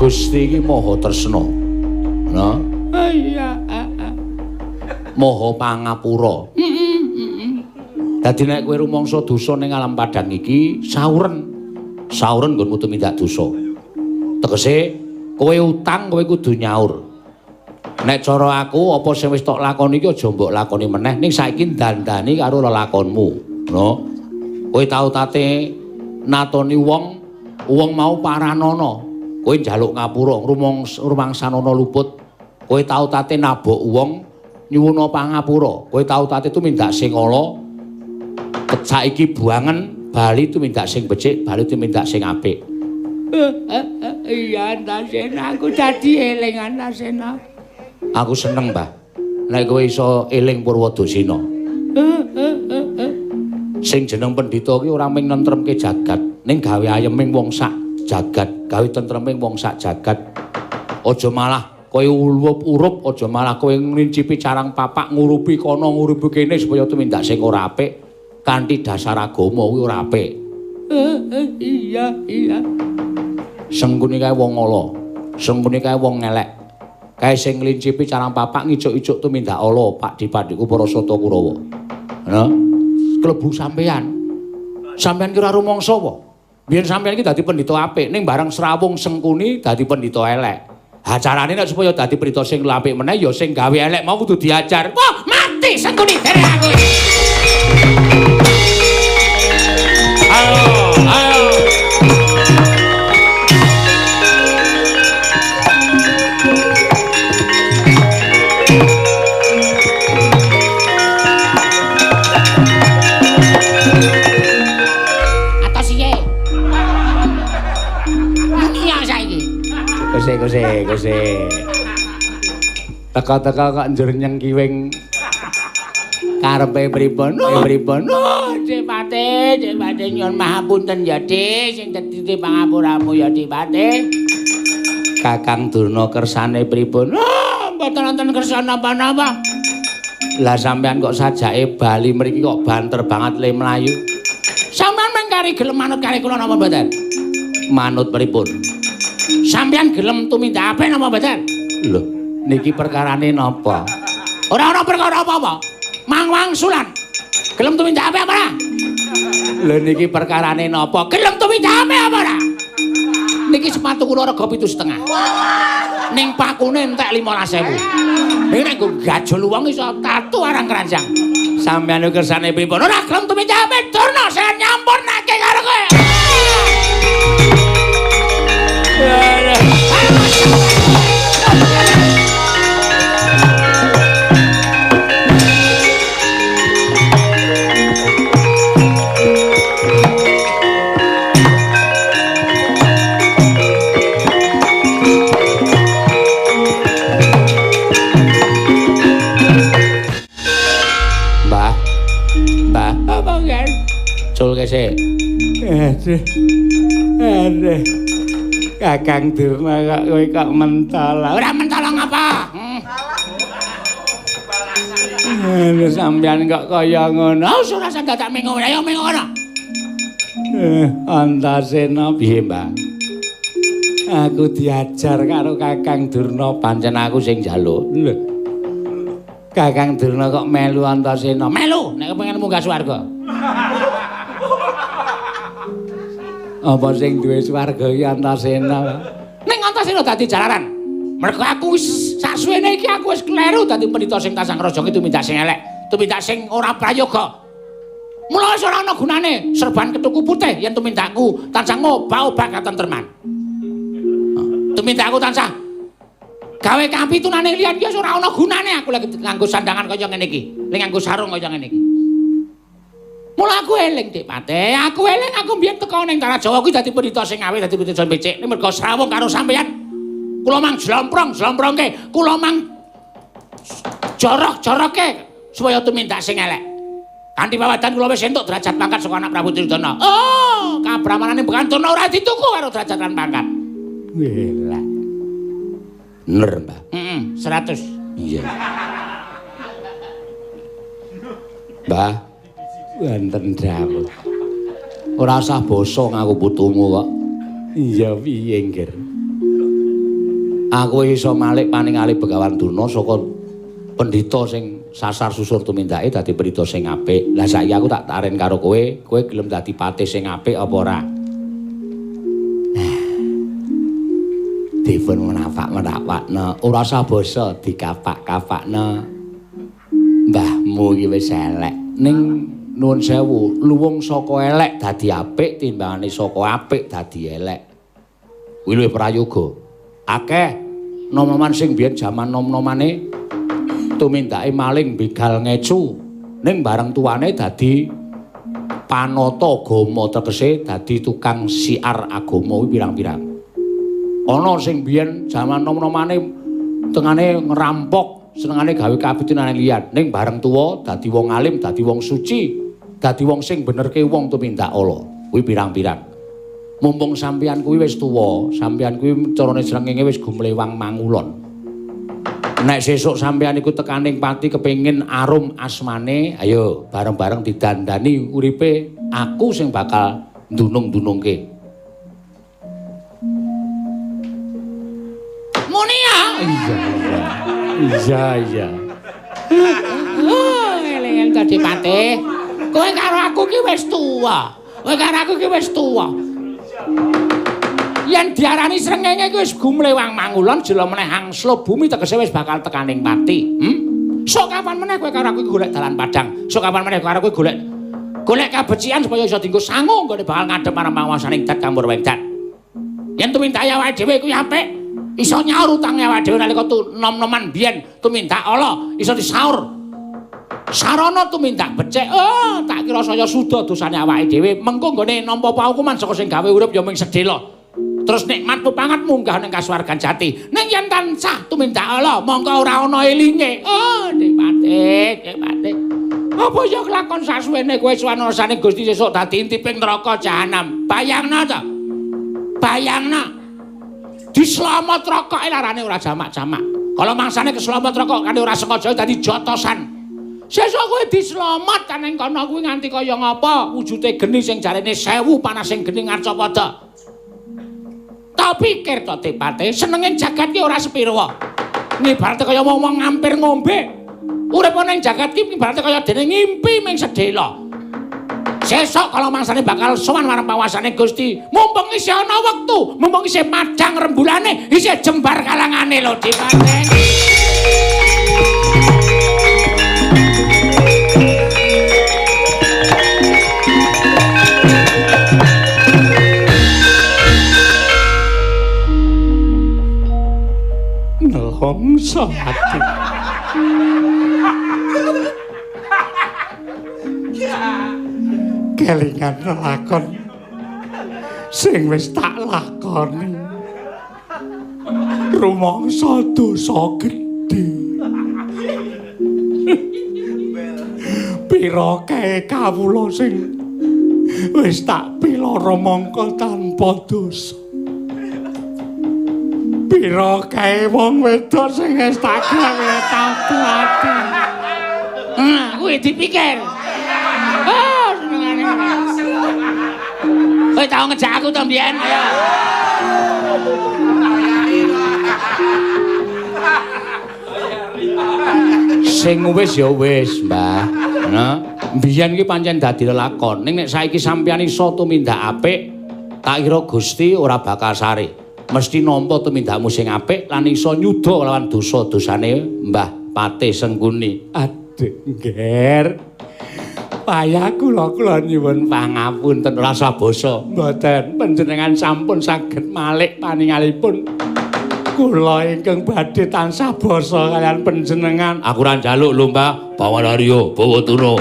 Gusti iki maha tresna. Nah, iya, maha pangapura. Dadi nek kowe rumangsa dosa ning alam padhang iki, sauren. Sauren nggonmu tumindak dosa. Tegese kowe utang kowe kudu nyaur. Nek cara aku apa sing wis tok lakoni iki aja mbok lakoni meneh, ning saiki dandani karo lelakonmu. No. Kowe tau tate natoni wong, wong mau paranana. Kowe njaluk ngapura rumangsanana luput. Kowe tau tate nabok wong nyuwuna pangapura. Kowe tau tate tumindak sing ala. Saiki buangen bali tumindak sing becik, bali tumindak sing apik. Iya, Antasena, aku dadi eling Antasena. Aku seneng, Mbah. Nek kowe iso eling Purwadaksina. Sing jeneng pendhita ki ora mung nentremke jagat, ning gawe ayeming wong sak jagat, gawe tentreming wong sak jagat. Aja malah kowe ulup-urup, aja malah kowe ngrincipi carang papak ngurupi kono ngurupi kene supaya tumindak sing ora apik kanthi dasar agama kuwi ora apik. Iya, iya. Sengkuni kae wong ala, sengkuni kae wong elek. Kae sing ngrincipi carang papak ngicuk-icuk tumindak ala pakdi-pakdiku para Sata Kurawa. Nah, klebu sampean. Sampean kira rumangsa apa? Biyen sampean iki dadi pendhita apik, ning bareng srawung Sengkuni dadi pendhita elek. Ha carane nek supaya dadi pendhita sing apik meneh ya sing gawe elek mau kudu diajar. Wah, mati Sengkuni dere aku. Ayo, ayo. Kose, kose. Teka-teka kok njur nyengkiwing karepe pripun? Pripun? Oh, Dipate, Dipate nyuwun mahapunten ya, Dik, sing dadi pangapuramu ya, Dipate. Kakang Durna kersane pripun? Oh, mboten wonten kersa napa-napa. Lah sampean kok sajake bali mriki kok banter banget le mlayu. Sampean mung kari gelem manut kali kula napa mboten? Manut pripun? Sampeyan gelem tumindak apik napa mboten? Lho, niki perkarane napa? Ora ana perkara apa-apa. Mangwangsulan. Gelem tumindak apik apa ora? Lho niki perkarane napa? Gelem tumindak apik apa ora? Niki sepatu kula rega 7,5. Ning pakune entek 15.000. Niki nek nggo gajol wong iso tatu arang keranjang. Sampeyan kersane pripun? Ora gelem tumindak Durna, saya nyampurnake karo kowe. Mbah. Mbah, apa nggih? Cul kese. Aduh. Aduh. Kakang Durna kok kowe kok mentol. Ora mentol ngapa? Aduh, sampeyan kok kaya ngono. Oh, ora usah dadak mengo, ayo mengo kono. Antasena piye, Mbah? Aku diajar karo Kakang Durna, pancen aku sing njaluk. Lho. Kakang Durna kok melu Antasena? Melu, nek kepengin munggah swarga. Apa sing duwe swarga iki Antasena? Ning Antasena dadi jalaran. Mergo aku wis saksuwene iki aku wis kleru dadi pendhita sing tansah ngraja ki tumindak sing elek, tumindak sing ora prayoga. Mula wis ora ana gunane serban ketuku putih yen tumindakku tansah ngobah-obah katentreman. Tumindakku tansah gawe kapitunane liyan ki wis ora ana gunane aku lagi nganggo sandangan kaya ngene iki, lek nganggo sarung kaya ngene iki. Mula aku eling Dik Pate, aku eling aku mbiyen teko ning Tanah Jawa kuwi dadi pendhita sing aweh, dadi pendhita becik. Ning mergo srawung karo sampeyan. Kula mang jlomprong-jlomprongke, kula mang jorok-jorokke supaya tumindak sing elek. Kanthi pawadan kula wis entuk derajat pangkat saka anak Prabu Duryudana. Oh, kabramanane Bekanturna ora dituku karo derajat lan pangkat. Wela. Bener, Mbah. Heeh, 100. Iya. Mbah, wonten dawuh. Ora usah basa ngaku putumu kok. Iya piye, Nggir? Aku iso malik paningali Begawan Durna saka pendhita sing sasar susur tumindake dadi pendhita sing apik. Lah saiki aku tak taren karo kowe, kowe gelem dadi patih sing apik apa ora? Nah. Dipun menapak-menapakna, ora usah basa dikapak-kapakna. Mbahmu iki wis elek. Ning nuwun sewu, luwung saka elek dadi apik timbangane saka apik dadi elek. Kuwi luwih prayoga. Akeh nom-noman sing biyen jaman nom-nomane tumindake maling begal ngecu ning bareng tuane dadi panata agama, tegese dadi tukang siar agama kuwi pirang-pirang. Ana sing biyen jaman nom-nomane tengane ngerampok, senengane gawe kapitunane liyan, ning bareng tuwa dadi wong alim, dadi wong suci, dadi wong sing benerke wong tumindak ala. Kuwi pirang-pirang. Mumpung sampeyan kuwi wis tuwa, sampeyan kuwi carane srengenge wis gumlewang mangulon. Nek sesuk sampeyan iku tekaning pati kepengin arum asmane, ayo bareng-bareng didandani uripe, aku sing bakal ndunung-ndunungke. Muni ya? Iya, iya. Iya, iya. Oh, eling-eling dadi patih. Kowe karo aku ki wis tuwa. Kowe karo aku ki wis tuwa. Yen diarani srengenge kuwi wis gumlewang mangulon jela meneh angsla bumi tegese wis bakal tekaning pati. Sok kapan meneh kowe karo aku golek dalan padang. Sok kapan meneh karo kowe golek golek kabecikan supaya iso dienggo sangu nggone bakal ngadhep marang panguwasaning Dat Kampur Wengdat. Yen tumindak awake dhewe kuwi apik, iso nyaur utange awake dhewe nalika nom-noman biyen tumindak ala iso disaur. Sarana tumindak becik. Oh, tak kira saya suda dosane awake dhewe. Mengko nggone nampa paukuman saka sing gawe urip ya mung sedhela. Terus nikmat pepangat munggah ning kasuwargan jati. Ning yen tansah tumindak ala, mongko ora ana elinge. Oh, Dik Patih, Dik Patih. Apa ya kelakon sasuwene kowe suwanasane Gusti sesuk dadi intiping neraka jahanam. Bayangno to. Bayangno. Dislamot rokoke larane ora jamak-jamak. Kalau mangsane keslamot rokok kan ora sengaja dadi jotosan. Sesuk kowe dislamot ning kono kuwi nganti kaya ngapa wujude geni sing jarene 1000 panas sing geni ngarcapada. Tak pikir to Dik Patih, senenge jagat ki ora sepiro. Ngibarate kaya wong-wong ngampir ngombe. Urip ning jagat ki ibarate kaya dene ngimpi ming sedhela. Sesuk kala mangsane bakal sowan marang pawasane Gusti. Mumpung isih ana wektu, mumpung isih padhang rembulane, isih jembar kalangane lho Dipate. Nelongso ati. Kelingan lakon sing wis tak lakoni. Rumangsa dosa gedhe. Pira kae kawula sing wis tak piloro mangka tanpa dosa. Pira kae wong wedok sing wis tak gawe tatu ati. Kuwi dipikir. Oh, senengane. Kowe tau ngejak aku to mbiyen? Ayo. Sing wis ya wis, Mbah. Nah, mbiyen iki pancen dadi lelakon. Ning nek saiki sampeyan iso tumindak apik, tak kira Gusti ora bakal sare. Mesti nampa tumindakmu sing apik lan iso nyuda lawan dosa-dosane Mbah Patih Sengkuni. Aduh, Ngger. Payah kula nyuwun pangapunten rasa basa. Mboten, panjenengan sampun saged malik paningalipun. Kula ingkang badhe tansah basa kaliyan panjenengan. Aku ora njaluk lho, Mbah. Pawan Arya bawa tuna.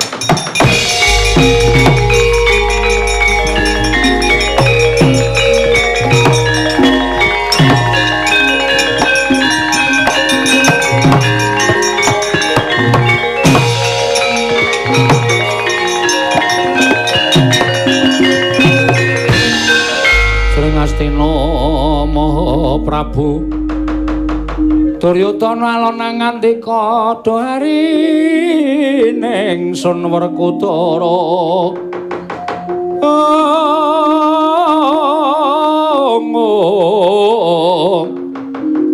Astina Maha Prabu Duryudana alon ngandika dohari ning Sun Werkudara.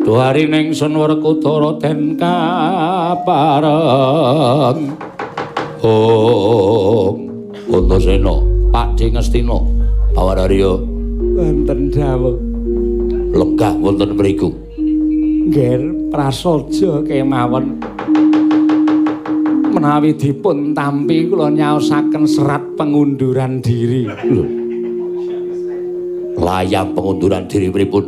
Dohari ning Sun Werkudara den kapareng. Om Antasena Pakde Ngastina Bawanarya wonten dawuh lenggah wonten mriku. Ngger prasaja kemawon menawi dipun tampi kula nyaosaken serat pengunduran diri. Lho. Layang pengunduran diri pripun?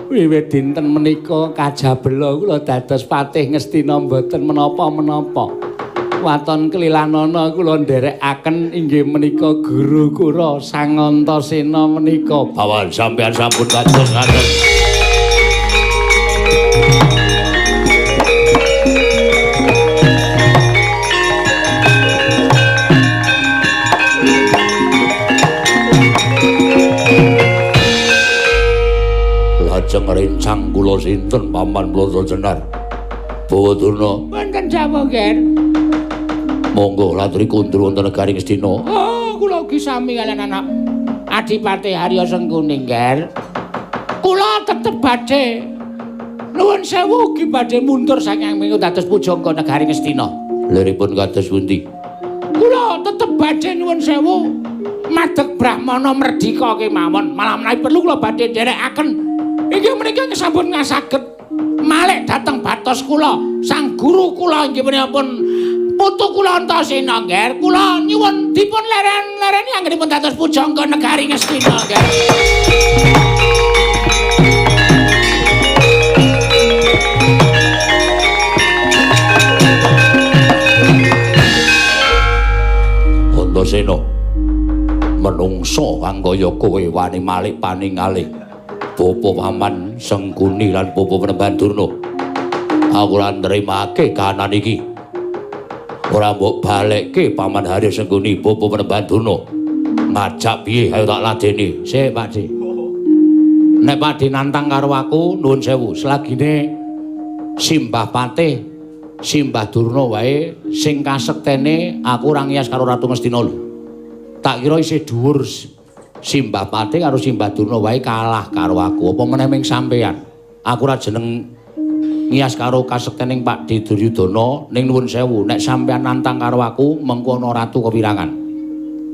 Wiwit dinten menika kajabela kula dados Patih Ngastina mboten menapa-menapa. Waton kelilanana kula nderekaken inggih menika guru kula Sang Antasena menika. Bawan sampeyan sampun kados ngaten. Lajeng rencang kula sinten Paman Balajenar? Bawa Durna. Wonten dawuh, Ger. Monggo laturi kundur wonten negari Ngastina. Oh, kula ugi sami kaliyan anak Adipati Arya Sengkuni, Nger. Kula tetep badhe nuwun sewu ugi badhe mundur saking minggu dados pujangga negari Ngastina. Liripun kados pundi? Kula tetep badhe nuwun sewu madeg brahmana merdika kemawon. Malah menawi perlu kula badhe nderekaken inggih menika sampun ngasaget malik dhateng batos kula. Sang guru kula inggih menika pun putu kula Antasena, Ngger. Kula nyuwun dipun leren-lereni anggenipun dados pujangga negari Ngastina, Ngger. Antasena, menungso kang kaya kowe wani malik paningale Bapa Paman Sengkuni lan Bapa Panembahan Durna. Aku ora nrimake kahanan iki. Ora mbok balekke Paman Harya Sengkuni Bapa Panembahan Durna. Ngajak piye ayo tak ladeni. Sik, Pakde. Nek Pakde nantang karo aku nuwun sewu, selagine Simbah Patih, Simbah Durna wae sing kasektene aku ora ngiyas karo Ratu Ngastina lho. Tak kira isih dhuwur Simbah Patih karo Simbah Durna wae kalah karo aku. Apa meneh ming sampeyan? Aku ora jeneng ngiyas karo kasektening Pakde Duryudana, ning nuwun sewu, nek sampeyan nantang karo aku mengko ana ratu kewirangan.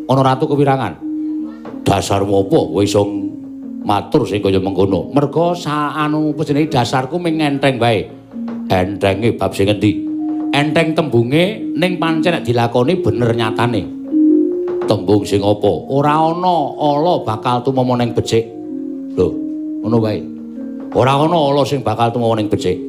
Ana ratu kewirangan. Dasarmu apa kowe iso matur sing kaya mengkono? Merga anu apa jenenge dasarku ming enteng wae. Entenge bab sing endi? Enteng tembunge ning pancen nek dilakoni bener nyatane. Tembung sing apa? Ora ana ala bakal tumama ning becik. Lho, ngono wae. Ora ana ala sing bakal tumama ning becik.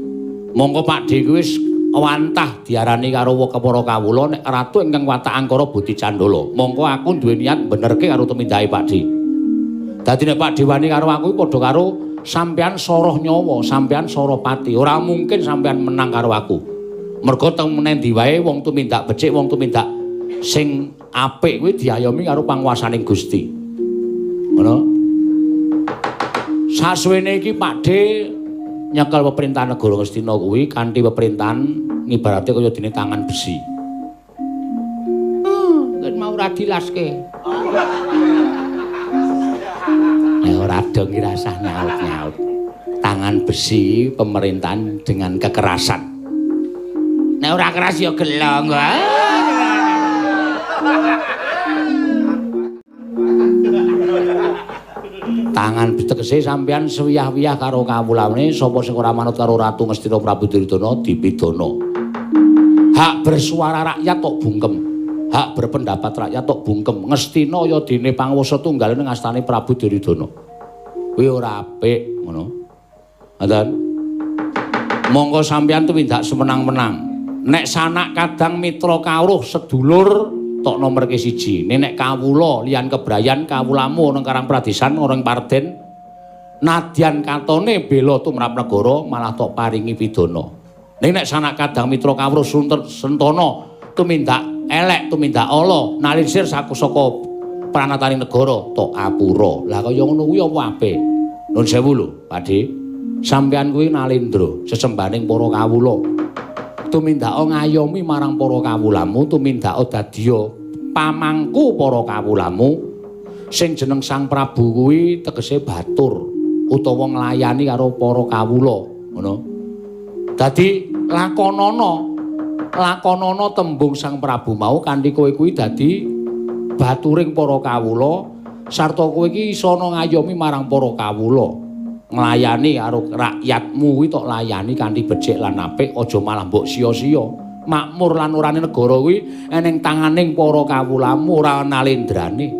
Mongko Pakdhe kuwi wis wantah diarani karo para kawula nek ratu ingkang watak angkara budi candala. Mongko aku duwe niat benerke karo tumindake Pakdhe. Dadi nek Pakdhe wani karo aku padha karo sampean soroh nyawa, sampean soroh pati. Ora mungkin sampean menang karo aku. Mergo temene ndi wae wong tumindak becik, wong tumindak sing apik kuwi diayomi karo panguwasaning Gusti. Ngono. Sasuwene iki Pakdhe nyekel pemerintahan negara Ngastina kuwi kanthi pemerintahan ngibarate kaya dene tangan besi. Yen mau ora dilaske. Nek ora dong ki rasah nyaut-nyaut. Tangan besi pemerintahan dengan kekerasan. Nek ora keras ya gelo. Tangan tegese sampeyan sewiyah-wiyah karo kawulane sapa sing ora manut karo Ratu Ngastina Prabu Duryudana dipidana. Hak bersuara rakyat tok bungkem. Hak berpendapat rakyat tok bungkem. Ngastina ya dene panguwasa tunggal ning astane Prabu Duryudana. Kuwi ora apik ngono. Ngoten. Monggo sampeyan tumindak semenang-menang. Nek sanak kadang mitra kawruh sedulur tok nomor ke siji. Nek kawula liyan kebrayan kawulamu nang Karang Pradesan orang Parden nadyan katone bela tumrap negara malah tok paringi pidana. Ning nek sanak kadang mitra kawruh sentana tumindak elek tumindak ala nalisir saka pranataning negara tok apura. Lah kaya ngono kuwi apa apik? Nuwun sewu lho, Pakdhe. Sampeyan kuwi nalendra sesembahaning para kawula. Tumindaka ngayomi marang para kawulamu, tumindaka dadiya pamangku para kawulamu. Sing jeneng Sang Prabu kuwi tegese batur utawa nglayani karo para kawula, ngono. Dadi lakonana tembung Sang Prabu mau kanthi kowe kuwi dadi baturing para kawula sarta kowe iki iso ngayomi marang para kawula. Nglayani karo rakyatmu kuwi tok layani kanthi becik lan apik, aja malah mbok sia-sia. Makmur lan orane negara kuwi eneng tanganing para kawulamu, ora nalendrane.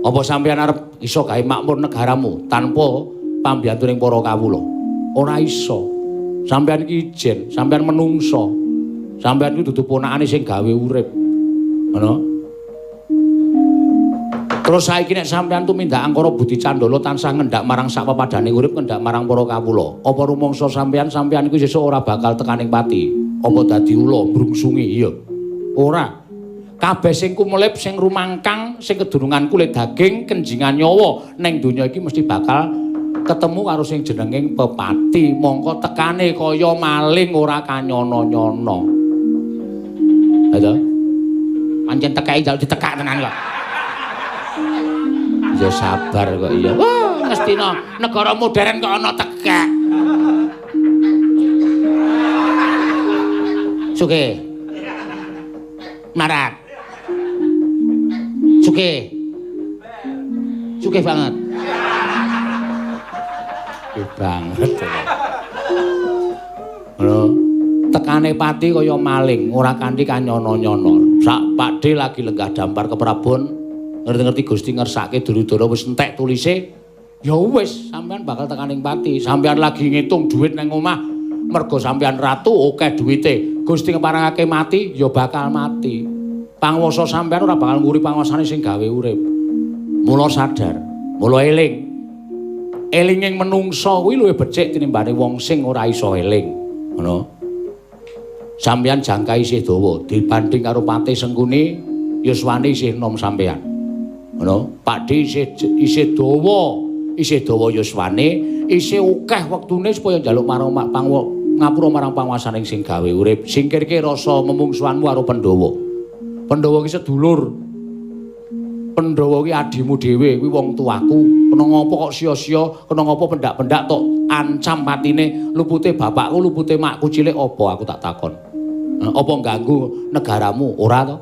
Apa sampeyan arep iso gawe makmur negaramu tanpa pambiyantuning para kawula? Ora iso. Sampeyan iki ijen, sampeyan menungso. Sampeyan kuwi dudu ponakane sing gawe urip. Ngono. Terus saiki nek sampeyan tumindak angkara budi candala tansah ngendak marang sak pepadane urip, ngendak marang para kawula. Apa rumangsa sampeyan iku sesuk ora bakal tekaning pati? Apa dadi ula mbrungsungi? Iya. Ora. Kabeh sing kumelip, sing rumangkang, sing kedunungan kulit daging, kenjingan nyawa ning donya iki mesti bakal ketemu karo sing jenenging pepati. Mongko tekane kaya maling ora kanyono-nyono. Ha to? Pancen tekake njaluk ditekak tenan kok. Ya sabar kok iya. Wah, Ngastina negara modern kok ana tekak. Suke. Marat. Suke. Suke banget. Suke banget. Ngono. Tekane pati kaya maling, ora kanthi kanyono-nyono. Sak Pakdhe lagi lenggah dampar ke Prabon, ngerti-ngerti Gusti ngersake Duryudana wis entek tulise, ya wis sampean bakal tekaning pati. Sampean lagi ngitung duit nang omah, mergo sampean ratu akeh duwite. Gusti ngeparengake mati, ya bakal mati. Panguwasa sampean ora bakal nguri panguwasane sing gawe urip. Mula sadar, mula eling. Elinging menungsa kuwi luwih becik tinimbane wong sing ora iso eling. Ngono. Sampeyan jangka isih dawa dibanding karo Patih Sengkuni, yuswane isih enom sampeyan. Ngono, Pakdhe isih dawa, isih dawa yuswane, isih akeh wektune supaya njaluk marang ngapura marang panguwasaning sing gawe urip. Singkirke rasa memungsuhanmu karo Pandhawa. Pandhawa ki sedulur. Pandhawa ki adimu dhewe, kuwi wong tuaku. Kena ngopo kok sia-sia, kena ngopo pendak-pendak tok ancam patine, lupute bapakku, lupute makku cilik apa aku tak takon. Apa ganggu negaramu? Ora to.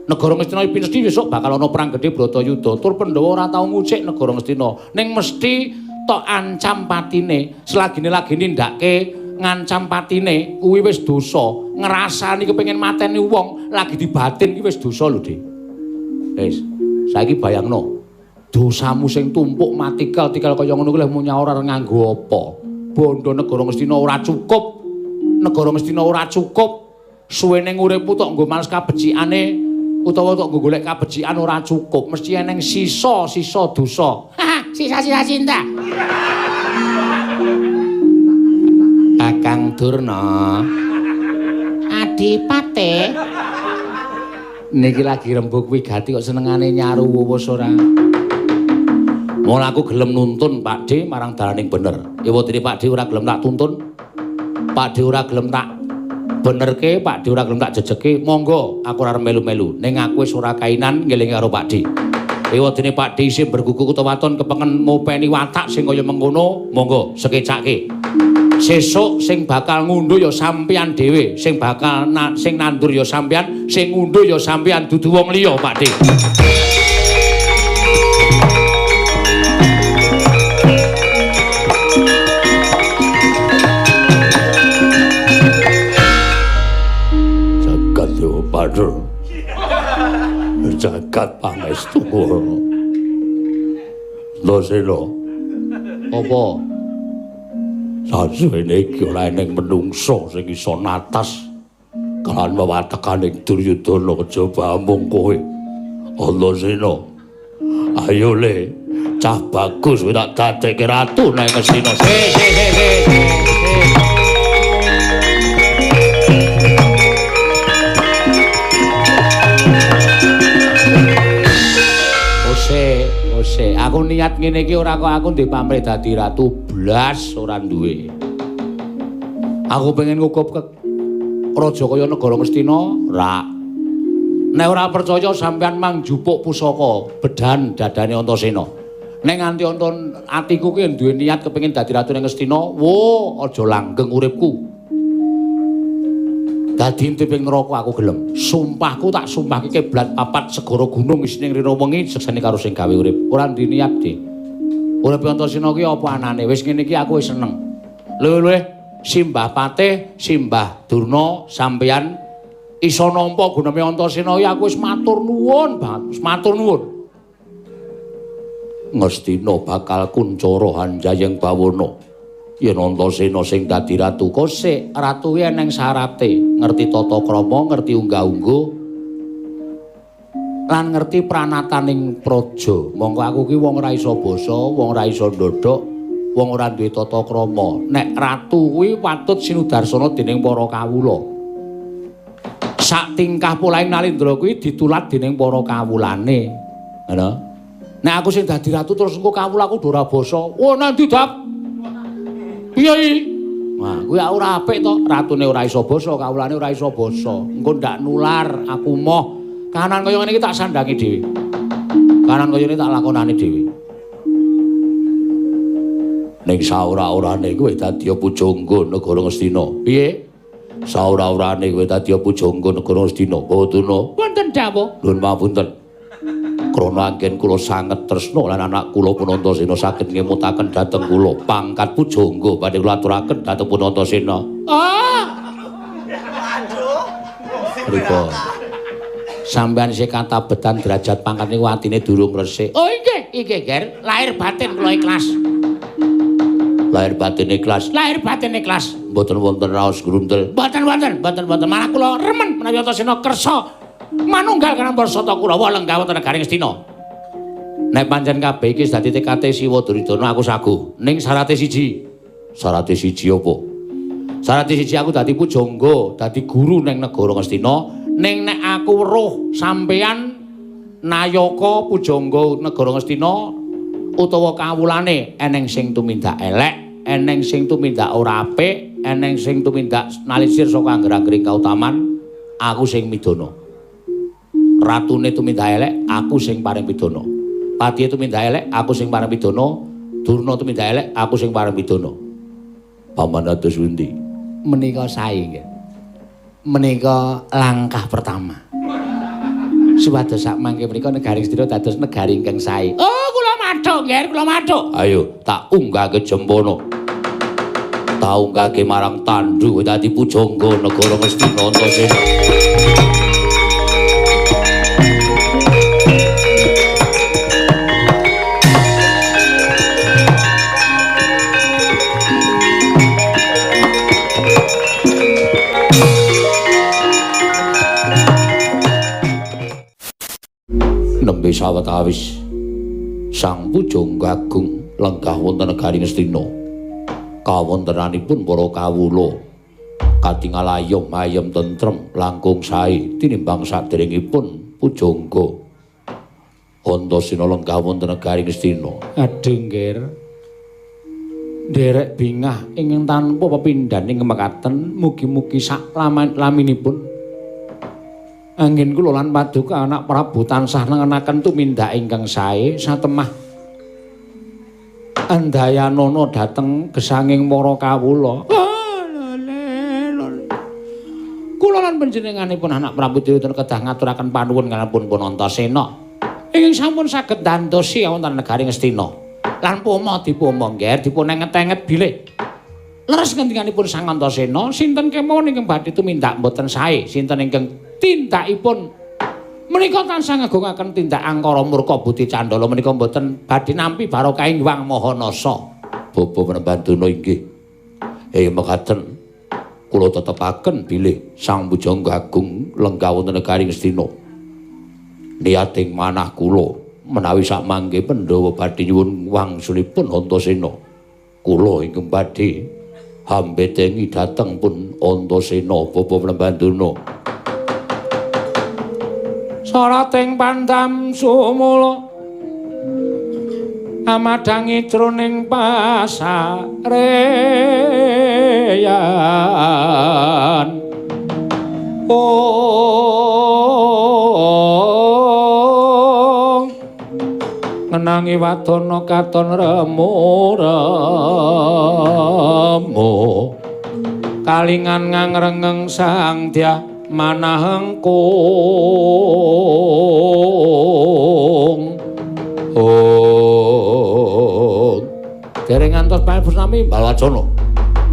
Negara Ngastina mesti besok bakal ana perang gedhe Bratayuda. Tur Pandhawa ora tau ngucik negara Ngastina. Ning mesti tok ancam patine. Selagine lagi nindake ngancam patine kuwi wis dosa. Ngrasani kepengin mateni wong lagi dibatin ki wis dosa lho, Dik. Wis, saiki bayangno. Dosamu sing tumpuk matikel-tikel kaya ngono kuwi leh munyaur arep nganggo apa? Bondo negara Ngastina ora cukup. Negara Ngastina ora cukup. Suwene uripmu tok nggo males kabecikane utawa tok nggo golek kabecikan ora cukup, mesti eneng sisa-sisa dosa. Sisa-sisa cinta. Kakang Durna. Adipate. Niki lagi rembug wigati kok senengane nyaru wuwus ora. Mula aku gelem nuntun Pak D marang dalaning bener. Ewadene Pak D ora gelem tak tuntun. Pak D ora gelem tak benerke, Pak D ora gelem tak jejeke, monggo aku ora melu-melu. Ning aku wis ora kainan ngelingi karo Pak D. Ewadene Pak D isih berguguk utawa waton kepengen ngopeni watak sing kaya mengkono, monggo sekecake. Sesuk sing bakal ngundhuh ya sampeyan dhewe, sing bakal sing nandur ya sampeyan, sing ngundhuh ya sampeyan, dudu wong liya Pak D. Jagat Dewa Pandra. Jagat pangestu kula. Ndasena. Apa? Sasuwene iki ora eneng menungsa sing iso natas kalawan wewatekaning Duryudana kejaba amung kowe. Antasena. Ayo le, cah bagus kowe tak dadekke ratu nang Ngastina. Se se se se. Ose, ose, aku niat ngene iki ora kok aku ndek pamrih dadi ratu blas ora duwe. Aku pengen ngukup ke raja kaya negara Ngastina, ra. Nek ora percaya sampean mang jupuk pusaka bedan dadane Antasena. Nek nganti atiku ki duwe niat kepengin dadi ratu ning Ngastina, wo aja langgeng uripku. Dadi intiping neraka aku gelem. Sumpahku tak sumpahke kiblat papat segara gunung isine rina wengi sekseni karo sing gawe urip. Ora ndek niat, Dik. Urip Antasena ki apa anane? Wis ngene iki aku wis seneng. Luwih-luwih Simbah Patih, Simbah Durna sampeyan iso nampa guname Antasena iki aku wis matur nuwun banget, wis matur nuwun. Ngastina bakal kuncara hanjayeng bawana. Yen Antasena sing dadi ratu kosek, ratu kuwi eneng syarate, ngerti tata krama, ngerti unggah-ungguh, lan ngerti pranataning praja. Mongko aku ki wong ora iso basa, wong ora iso ndodhok, wong ora duwe tata krama. Nek ratu kuwi patut sinudarsana dening para kawula. Sak tingkah polahing Nalindra kuwi ditulat dening para kawulane. Ngono. Nek aku sing dadi ratu terus engko kawulaku do ora basa. Oh, nanti dap. Piye iki? Wah, kuwi ora apik to. Ratune ora iso basa, kawulane ora iso basa. Engko ndak nular, aku moh. Kahanan kaya ngene iki tak sandangi dhewe. Kahanan kaya ngene tak lakonane dhewe. Ning saora-orane kowe dadi pujangga negara Ngastina. Piye? Saora-orane kowe dadi pujangga negara Ngastina. Bawa Wonten dawuh. Nuwun pamunten. Krana anggen kula sanget tresna lan anak kula pun Antasena saged ngemutaken dhateng kula pangkat pujangga badhe kula aturaken dhateng pun Antasena. Ah. Aduh. Pripun? Sampeyan isih katabetan derajat pangkat niku atine durung resik. Oh inggih, inggih, Ger. Lahir batin kula ikhlas. Lahir batin ikhlas. Lahir batin ikhlas. Mboten wonten raos grundel. Mboten wonten, mboten wonten. Malah kula remen menawi Antasena kersa manunggal kanampa Sata Kurawa lenggah wonten negari Ngastina. Nek pancen kabeh iki dadi tekate Siwa Duryudana aku sagu. Ning syarate siji. Syarate siji apa? Syarate siji aku dadi pujangga, dadi guru ning negara Ngastina. Ning nek aku weruh sampeyan nayaka pujangga negara Ngastina utawa kawulane eneng sing tumindak elek, eneng sing tumindak ora apik, eneng sing tumindak nalisir saka angger-anggering kautaman, aku sing midana. Ratune tumindak elek, aku sing paring pidana. Patihe tumindak elek, aku sing paring pidana. Durna tumindak elek, aku sing paring pidana. Paman atus pundi? Menika sae nggih. Menika langkah pertama. Supados sak mangke menika negari Ngastina dados negari ingkang sae. Oh, kula mathuk, Nger, kula mathuk. Ayo, tak unggahke jempono. Tak unggahke marang tandu dadi pujangga negara Ngastina Antasena. Nembe sawetawis Sang Pujangga Agung lenggah wonten negari Ngastina. Kawontenanipun para kawula katingal ayom ayem tentrem langkung sae tinimbang saderengipun pujangga Antasena lenggah wonten negari Ngastina. Aduh, Nger. Nderek bingah ingkang tanpa pepindhan ing mekaten mugi-mugi sak laminipun anggen kula lan paduka anak Prabu tansah nengenaken tumindak ingkang sae satemah andayanana dhateng gesanging para kawula. Kula lan panjenenganipun anak Prabu Duryudana kedah ngaturaken panuwun kalampun pun Antasena ingkang sampun saged ndantosi wonten negari Ngastina. Lan poma dipoma nggih dipun enget-enget bilih leres ngendikanipun Sang Antasena sinten kemawon ingkang badhe tumindak mboten sae, sinten ingkang tindakipun menika tansah ngagungaken tindak angkara murka budi candala menika mboten badhe nampi barokah ing Hyang Maha Nasa. Bapa Prembandana inggih. Mekaten kula tetepaken bilih Sang Pujangga Agung lenggah wonten negari Ngastina. Niating manah kula menawi sak mangke Pandhawa badhe nyuwun wangsulipun Antasena. Kula ingkang badhe hambetengi dhateng pun Antasena Bapa Prembandana. Sarating pandam sumula amadhangi jroning pasareyan. Oh, ngenangi wadana katon remu-remu kalingan ngangrengeng sang dyah manahengkung. Oh, dereng ngantos pamusnami Balwacana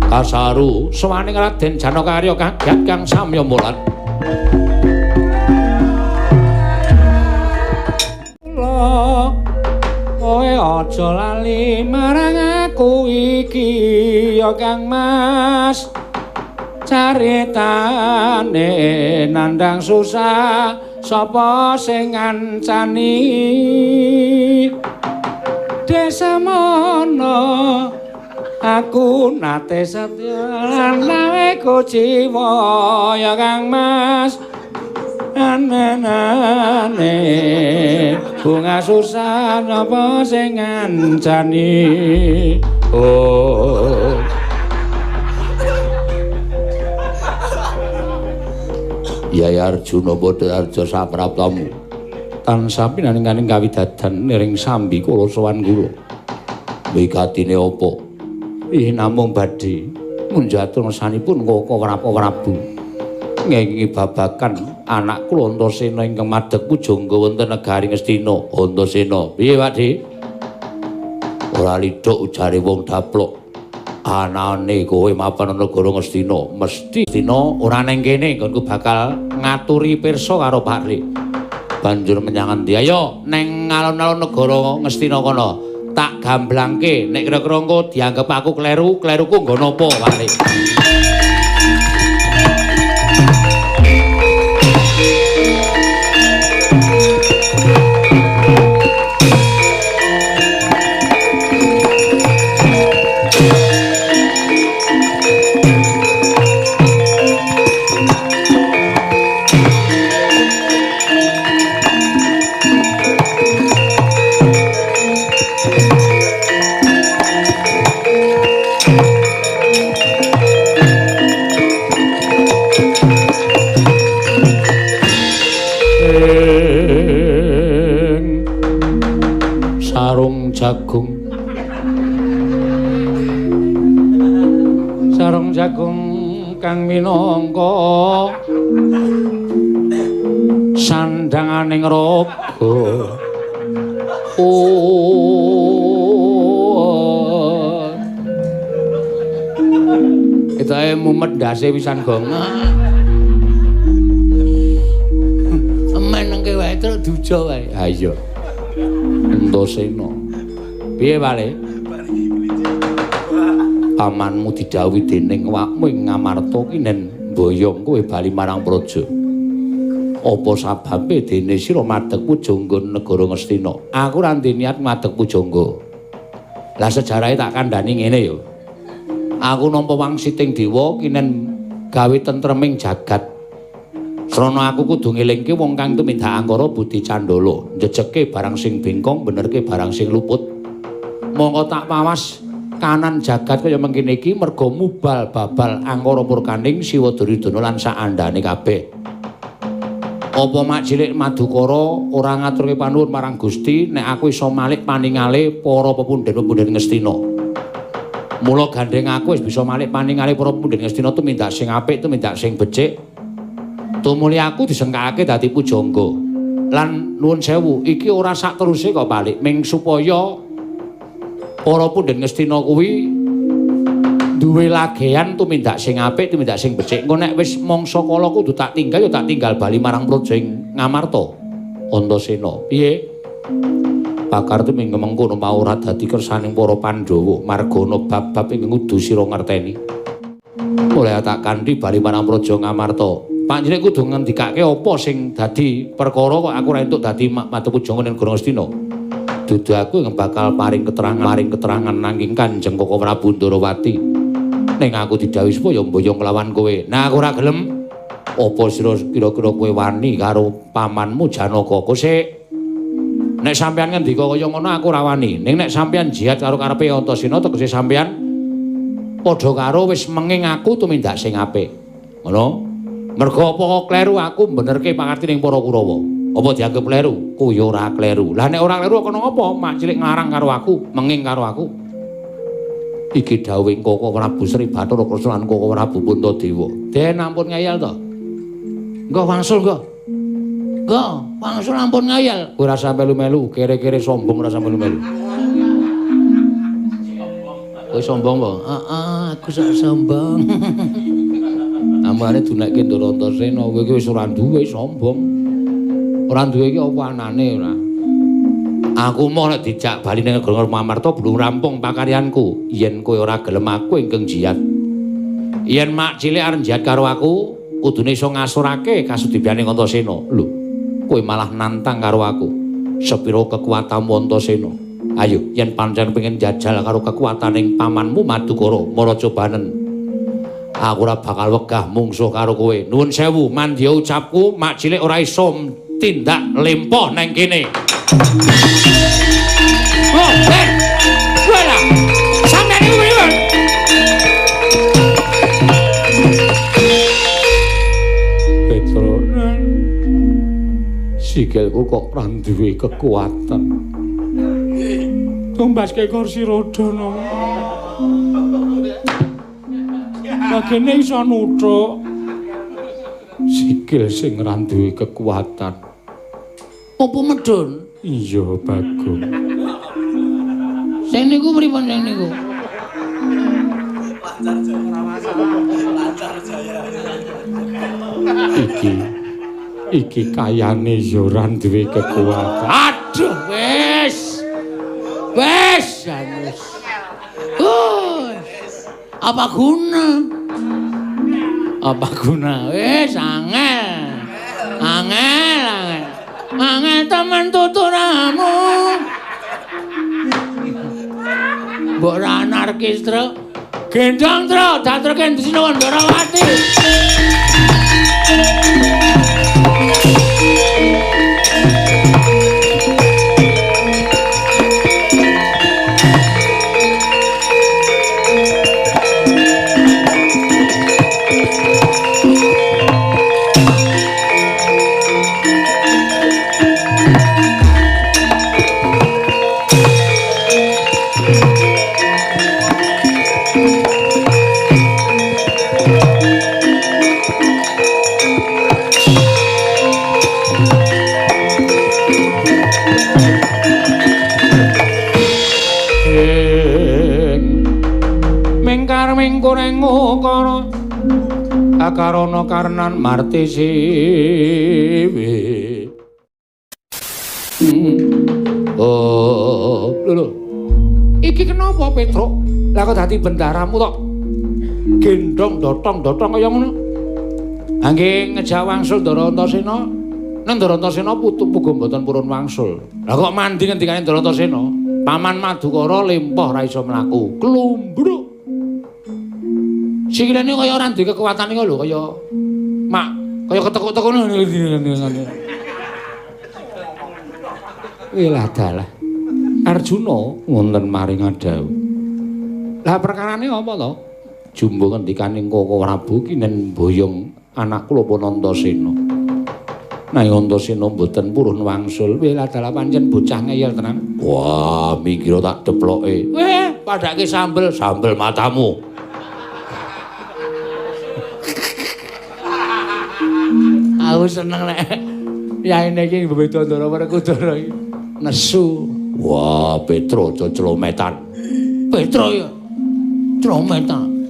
kasaru sowane Raden Janakarya kaget kang samya mulat. Kowe aja lali marang aku iki ya Kang Mas. Caritane nandang susah sapa sing ngancani desa mono aku nate setya lan nawe kuciwa ya Kang Mas. Anane bunga susah napa sing ngancani. Oh, Yai Arjuna padha arja sapraptamu tansah pinaringaning kawidadan niring sambi kula sowan kula. Wikatine apa? Ih, namung badhe munjatur sanipun Koko Prabu ngengingi babagan anak kula Antasena ingkang madeg pujangga wonten negari Ngastina. Antasena, piye Pak Di? Ora lidhok ujare wong daplok. Anane kowe mapan negara Ngastina, mesti Ngastina ora neng kene nggonku bakal ngaturi pirsa karo Pak Ri. Banjur menyang endi? Ayo neng alun-alun negara Ngastina kono. Tak gamblangke nek kira-kira engko dianggep aku kleru, kleruku nggo napa Pak Ri? Sarung jagung, sarung jagung kang minangka Sandhanganing raga. Oh. Ketoke mumet ndase pisan gong. Menengke wae truk duja wae. Ha iya. Antasena. Piye wale? Pamanmu didhawuhi dening awakmu ing Ngamarta ki nen mboyong kowe bali marang praja. Apa sababe dene sira madeg pujangga negara Ngastina? Aku ora ndek niat madeg pujangga. Lah sejarahe tak kandhani ngene ya. Aku nampa wangsiting dewa kinen gawe tentreming jagat. Srana aku kudu ngelingke wong kang tumindak angkara budi candala, njejeke barang sing bengkong, benerke barang sing luput. Mongko tak pawas kanan jagat kaya mengkene iki merga mubal babal angkara murkaning Siwa Duryudana lan saandhane kabeh. Apa mak cilik Madukara ora ngaturke panuwun marang Gusti nek aku iso malik paningale para pepundhen-pepundhen Ngastina. Mula gandheng aku wis bisa malik paningale para pepundhen Ngastina tumindak sing apik, tumindak sing becik. Tumuli aku disengkake dadi pujangga. Lan nuwun sewu, iki ora sak teruse kok balik ming supaya para pundhen Ngastina kuwi duwe lagean tumindak sing apik, tumindak sing becik. Engko nek wis mangsa kala kudu tak tinggal ya tak tinggal bali marang praja ing Ngamarta. Antasena, piye? Bakar tuminggu mengkono mau ora dadi kersaning para Pandhawa, margana bab-bab ingkang kudu sira ngerteni. Mulai tak kanthi bali marang praja Ngamarta. Panjenengan kudu ngendikake apa sing dadi perkara kok aku ora entuk dadi madeg pujangga ning negara Ngastina. Dudu aku ingkang bakal paring keterangan nanging Kanjeng Koko Prabu Ndorowati. Ning aku didhawuhi supaya mboyong nglawan kowe. Nah aku ora gelem. Apa sira kira-kira kowe wani karo pamanmu Janaka? Kosik. Nek sampeyan ngendika kaya ngono aku ora wani. Ning nek sampeyan jihad karo karepe Antasena tegese sampeyan padha karo wis menging aku tumindak sing apik. Ngono. Mergo apa kok kleru aku benerke pakarti ning para Kurawa. Apa dianggep kleru? Ku ya ora kleru. Lah nek ora kleru kena ngapa? Mak cilik nglarang karo aku, menging karo aku. Iki dawuhing Koko Prabu Sri Bathara Kresna lan Koko Prabu Puntadewa. Den ampun ngeyel to. Engko wangsul engko. Engko wangsul ampun ngeyel. Kowe ora usah melu-melu, kere-kere sombong ora usah melu-melu. Kowe sombong apa? Heeh, aku sok sombong. Amane dunekke Ndara Antasena, kowe iki wis ora duwe sombong. Ora duwe iki apa anane ora? Aku mau nek dijak bali ning negara Ngamarta belum rampung pakaryanku. Yen kowe ora gelem aku ingkang jihad. Yen mak cilik arep jihad karo aku, kudune iso ngasurake kasudibyane Antasena. Lho, kowe malah nantang karo aku. Sepiro kekuatanmu Antasena? Ayo, yen pancen pengen jajal karo kekuataning pamanmu Madukara, mara cobanen. Aku ora bakal wegah mungsuh karo kowe. Nuwun sewu, mandya ucapku, mak cilik ora iso tindak lempoh nang kene. Oh, ben. Kowe lah. Sampeyan iku pripun? Petro. Sikilku kok ora duwe kekuatan. Tumbaske kursi roda no. Bagene iso nuthuk. Sikil sing ora duwe kekuatan. Apa medhun? Iya, Bagong. Sing niku pripun sing niku? Lancar jaya. Lancar jaya. Iki kayane ya ora duwe kekuatan. Aduh, wis. Wis, wis. Apa guna? Apa guna? Wis angel. Angel, angel. Angel temen tuturamu. Mbok ora anarkis, Tru. Gendong, Tru, daterke ndi Sinuwun Ndorowati. lipur ngukara akarana karnan marti siwi. Oh, lho. Iki kenapa Petruk? Lah kok dadi bendaramu tok? Gendong dotong-dotong kaya ngono. Angge ngejak wangsul Ndara Antasena. Nang Ndara Antasena putu puga mboten purun wangsul. Lah kok mandi ngendikane Ndara Antasena? Paman Madukara lempoh ra iso mlaku. Klumbruk. Sikilane kaya ora duwe kekuatan iku lho, kaya mak kaya ketekuk-tekuk ngono. Wilah dalah. Arjuna wonten maring dawuh. Lah perkarane apa to? Jumbo ngendikane Koko Prabu kinen boyong anak kula pun Antasena. Nanging Antasena mboten purun wangsul. Wilah dalah pancen bocah ngeyel tenan. Wah, minggir tak deploke. Weh, padake sambel, sambel matamu. Aku seneng nek yaene iki beda Ndara Werkudara iki. Nesu. Wah, Petro clometan. Petro ya. Clometan.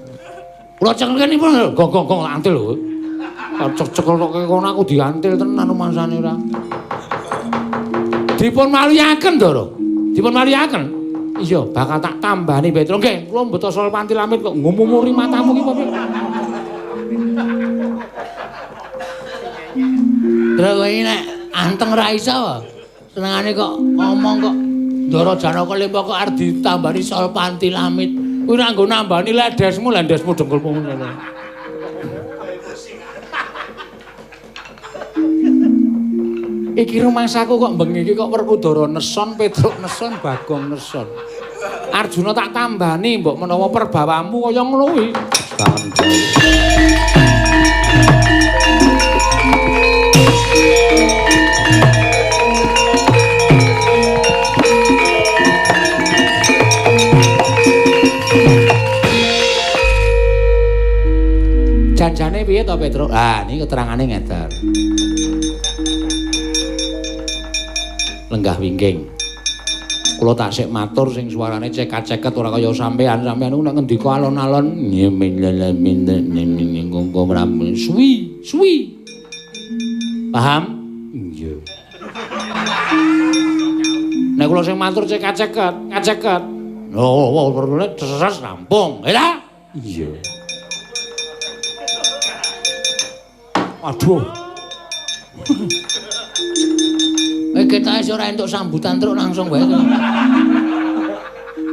Kula cekel kene pun gong-gong antil lho. Cek-cekel kok kono aku diantil tenan rumangsane ora. Dipun maliyaken, Ndara. Dipun maliyaken. Iya, bakal tak tambani Petro. Nggih, kula mbeto sol pantil amit kok ngumumuri matamu ki apa piye? Terus kowe nek anteng ra iso. Senengane kok ngomong kok Ndara Janaka lempo kok arep ditambani sol pantil amit. Kuwi ora nggo nambani ledesmu, lendesmu dengkulmu ngono. Iki rumangsaku kok bengi iki kok Werkudara neson, Petruk neson, Bagong neson. Arjuna tak tambani mbok menawa perbawamu kaya ngono kuwi. Janjane piye to Petruk? Ah, niki keterangane ngeten. Lenggah wingking. Kula tasik matur sing suarane cekat-ceket ora kaya sampean. Sampean niku nek ngendika alon-alon suwi, suwi. Paham? Iya. Nek kula sing matur cekat-ceket, ngaceket. Oh, perlune ses rampung. Ya ta? Iya. Aduh. Kowe ketoke ora entuk sambutan truk langsung wae.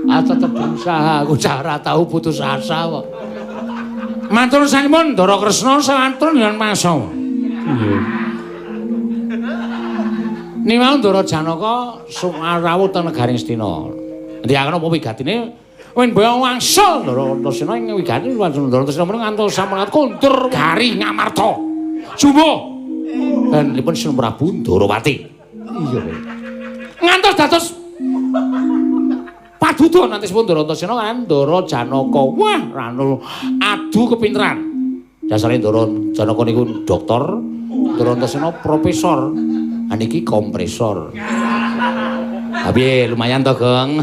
Ah tetep berusaha aku cara tau putus asa kok. Matur sampun Ndara Kresna sawantun yen masa. Nggih. Niwang Ndara Janaka rawuh teng negaring Astina. Ngendikaken apa wigatine? Wen boyong wangsul Ndara Antasena ing wigati Ndara Antasena menika ngantos sampun kondur gari Ngamarta. Jumbo. Dan dipun Sun Prabu Ndarawati. Iya, Pak. Ngantos dados paduda nantisipun Ndara Antasena kan Ndara Janaka. Wah, ranu adu kepinteran. Dasare Ndara Janaka niku doktor, Ndara Antasena profesor. Ha niki kompresor. Ha piye lumayan to, Gong?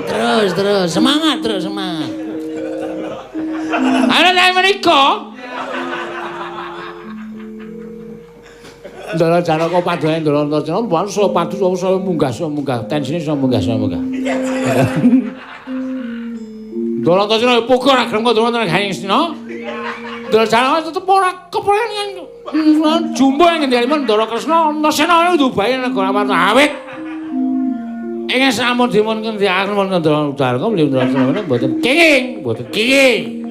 Terus, terus, semangat terus, semangat. Ana nek menika Ndara Janaka padane Ndara Antasena saya padu saya munggah saya munggah tensine saya munggah saya munggah. Ndara Antasena puga ora gelem kok wonten negari Astina. Ndara Janaka tetep ora kepengen jumbo ing ngendikaipun Ndara Kresna Antasena ndubahi negara Amarta awit. Ing sampun dipun ngendikaken wonten Ndara Janaka beliau Ndara Antasena mboten kenging, mboten kenging.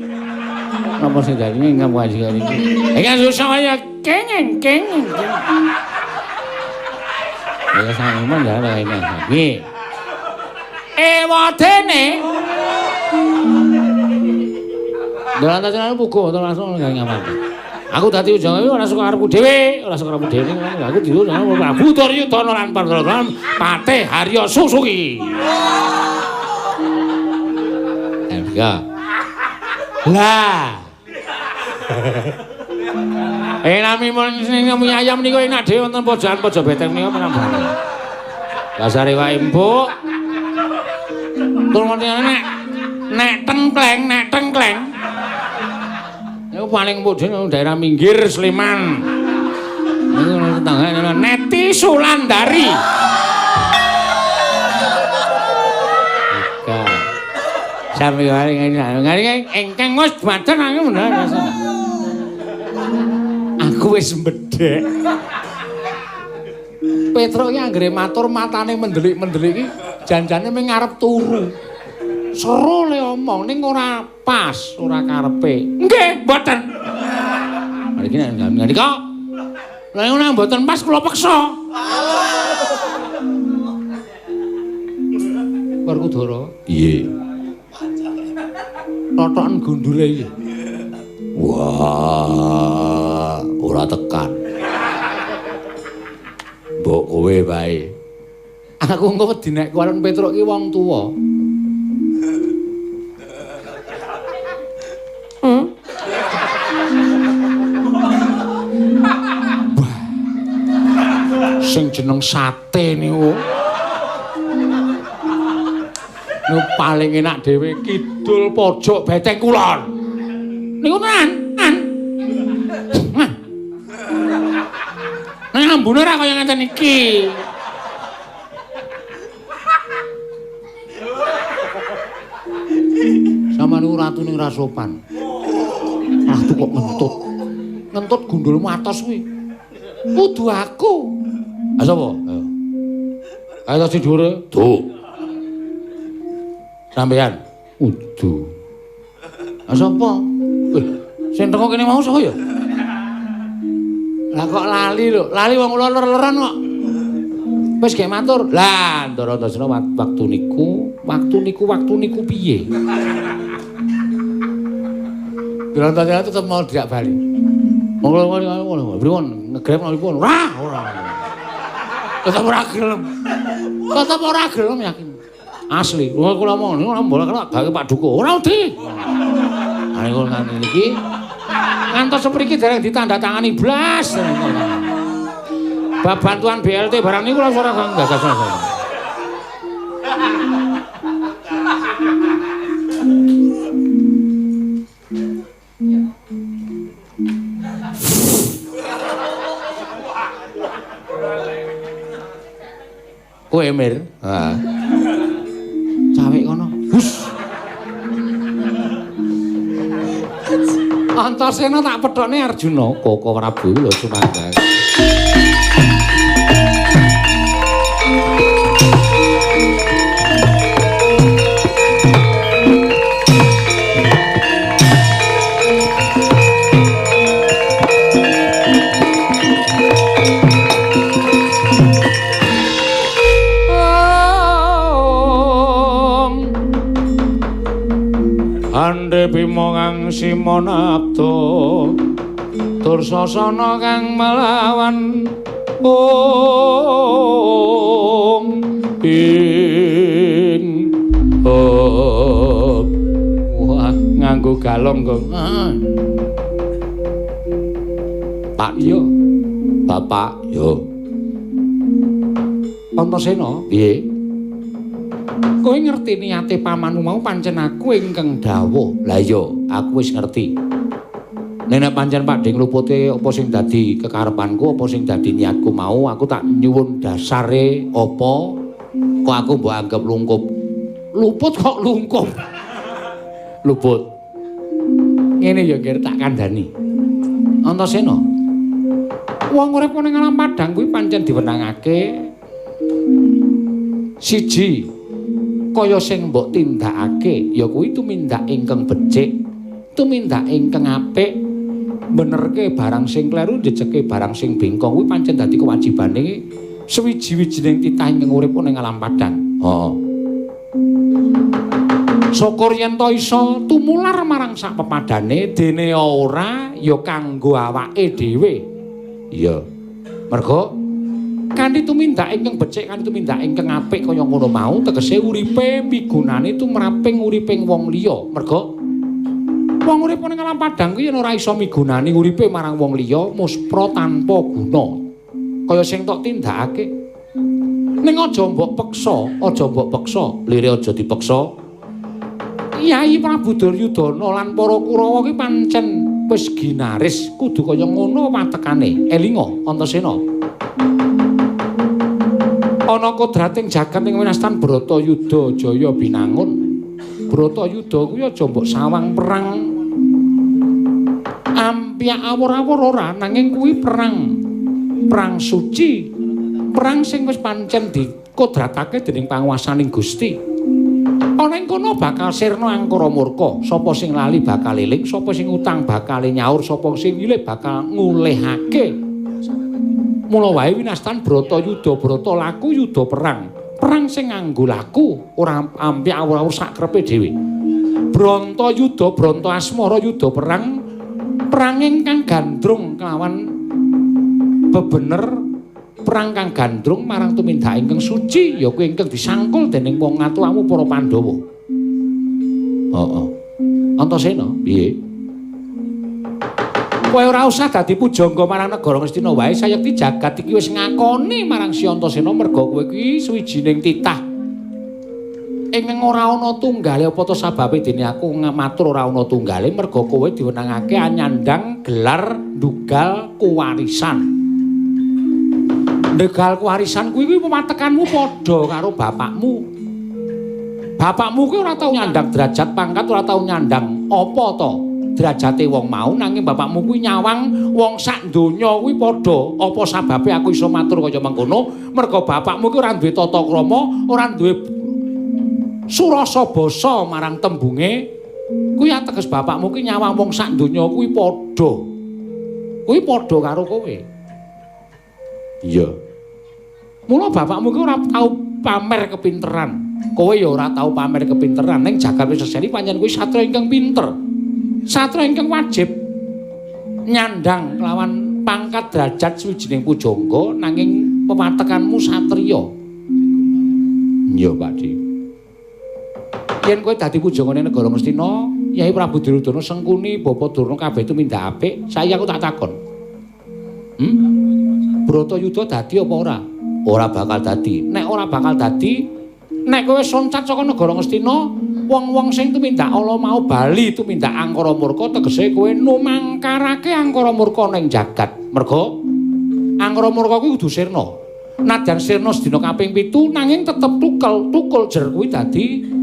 Napa sing dadi ingkang kaji iki? Ingkang susah ya kenging, kenging. Ya sampun ya ini. Nggih. Ewadene Ndara Antasena puga mboten langsung ngamarta. Aku dadi ujang iki ora suka karepku dhewe, ora suka karepku dhewe. Aku diundang Prabu Duryudana lan Pandhawa Patih Harya Susuki. Ya. Lah. Nami sing mie ayam niku enak dhewe wonten pojokan pojok beteng niku menapa. Dasare wae empuk. Tur nek tengkleng, nek tengkleng. Niku paling pojok daerah Minggir Sleman. Niku tetanggane Neti Sulandari. Ika. Sami ngene ingkang wis badan aku bener. Aku wis mbedhek. Petruk iki anggere matur matane mendelik-mendelik iki janjane mung ngarep turu. Seru le omong ning ora pas, ora karepe. Nggih, mboten. Mriki nek ngendika. Lha nek mboten pas kula peksa. Werkudara. Piye? Totoken gundule iki. Wah, ora tekan. Mbok kowe wae. Aku engko wedi nek kuwaron Petruk ki wong tuwa. Wah. Sing jeneng sate niku. Niku paling enak dhewe kidul pojok Beteng Kulon. Niku tenan, an. Nah, ambune ora kaya ngeten iki. Sama niku ratune ora sopan. Ratu kok ngentut. Ngentut gundulmu atos kuwi. Kudu aku. Ha sapa? Ayo. Ayo tas dhuwure. Duh. Sampeyan kudu. Ha sapa? Sing teko kene mau sapa ya? Lah kok lali lho, lali wong kula ler-leran kok. Wis gek matur. Lah, Ndara Antasena waktu niku piye? Ndara Antasena tetep mau dijak bali. Wong kula pripun ngegrep pripun? Ora, ora. Tetep ora gelem. Tetep ora gelem yakin. Asli, wong kula mong ora mbola kena gawe Pak Duko. Ora wedi. Ha niku ngene iki. Ngantos sepriki dereng ditandatangani blas. Bab bantuan BLT barang niku langsung ora gagas. Kowe Mir, heeh. Cawek kono. Hus. Antasena tak pethokne Arjuna, Koko Prabu lho sumangga. Andhe Bima kang simonabda Dursasana kang melawan ong ing wah nganggo galong kok. Pak yo Bapak yo Antasena piye? Kowe ngerti niate pamanmu mau pancen aku ingkang dawuh. Lah iya, aku wis ngerti. Nek pancen Pak Ding lupute apa sing dadi kekarepanku, apa sing dadi niatku mau, aku tak nyuwun dasare apa kok aku mbok anggap lungkup. Luput kok lungkup. Luput. Ngene ya Ger tak kandhani. Antasena. Wong urip ning alam padhang kuwi pancen diwenangake siji kaya sing mbok tindakake ya kuwi tumindak ingkang becik, tumindak ingkang apik, benerke barang sing kleru, jejeke barang sing bengkong kuwi pancen dadi kewajibane suwiji-wijining titah ingkang urip ning alam padhang. Heeh. Syukur yen to iso tumular marang sak pepadane dene ora ya kanggo awake dhewe. Iya. Mergo kanthi tumindak ingkang becik, kanthi tumindak ingkang apik kaya ngono mau tegese uripe migunani tumraping uriping wong liya. Mergo wong urip ning alam padhang kuwi yen ora iso migunani uripe marang wong liya muspra tanpa guna. Kaya sing tok tindakake. Ning aja mbok peksa, aja mbok peksa, lire aja dipeksa. Kyai Prabu Duryudana lan para Kurawa kuwi pancen Wis ginaris kudu kaya ngono watekane. Elinga Antasena. Ana kodrating jagat ing winastan Bratayuda Jaya Binangun. Bratayuda kuwi aja mbok sawang perang ampyak awur-awur ora, nanging kuwi perang perang suci, perang sing wis pancen dikodratake dening panguwasaning Gusti. Ana ing kono bakal sirna angkara murka, sapa sing lali bakal eling, sapa sing utang bakal nyaur, sapa sing nyilih bakal ngulehake. Mula wae winastan Bratayuda brata laku yuda perang. Perang sing nganggo laku, ora ampyak awur-awur sakrepe dhewe. Brantayuda branta asmara yuda perang, perang ingkang gandrung kelawan bebener, perang kang gandrung marang tumindak ingkang suci ya kuwi ingkang disangkul dening wong ngatuamu para Pandhawa. Heeh. Antasena, piye? Kowe ora usah dadi pujangga marang negara Ngastina wae, sayekti jagat iki wis ngakoni marang si Antasena merga kowe iki suwijining titah. Ingkang ora ana tunggale apa to sababe dene aku matur ora ana tunggale merga kowe diwenangake anyandang gelar ndugal kuwarisan. Ndugal kuwarisan kuwi kuwi pewatekanmu padha karo bapakmu. Bapakmu kuwi ora tau nyandang derajat pangkat, ora tau nyandang apa to derajate wong mau, nanging bapakmu kuwi nyawang wong sak donya kuwi padha. Apa sababe aku iso matur kaya mengkono? Merga bapakmu kuwi ora duwe tata krama, ora duwe surasa basa marang tembunge. Kuwi ateges bapakmu kuwi nyawang wong sak donya kuwi padha. Kuwi padha karo kowe. Iya. Mula bapakmu kuwi ora tau pamer kepinteran. Kowe ya ora tau pamer kepinteran, ning jagat wis seseni pancen kuwi satria ingkang pinter. Satria ingkang wajib nyandang kelawan pangkat derajat suwijining pujangga nanging pewatekanmu satriya. Iya, Pak Di. Yen kowe dadi pujanggane negara Ngastina, Yai Prabu Duryudana Sengkuni, Bapa Durna kabeh tumindak apik, saiki aku tak takon. Bratayuda dadi apa ora? Ora bakal dadi. Nek ora bakal dadi, nek kowe soncat saka negara Ngastina, wong-wong sing tumindak ala mau bali tumindak angkara murka, tegese kowe numangkarake angkara murka ning jagat. Merga angkara murka kuwi kudu sirna. Nadyan sirna sedina kaping 7 nanging tetep tukel, tukul jer kuwi dadi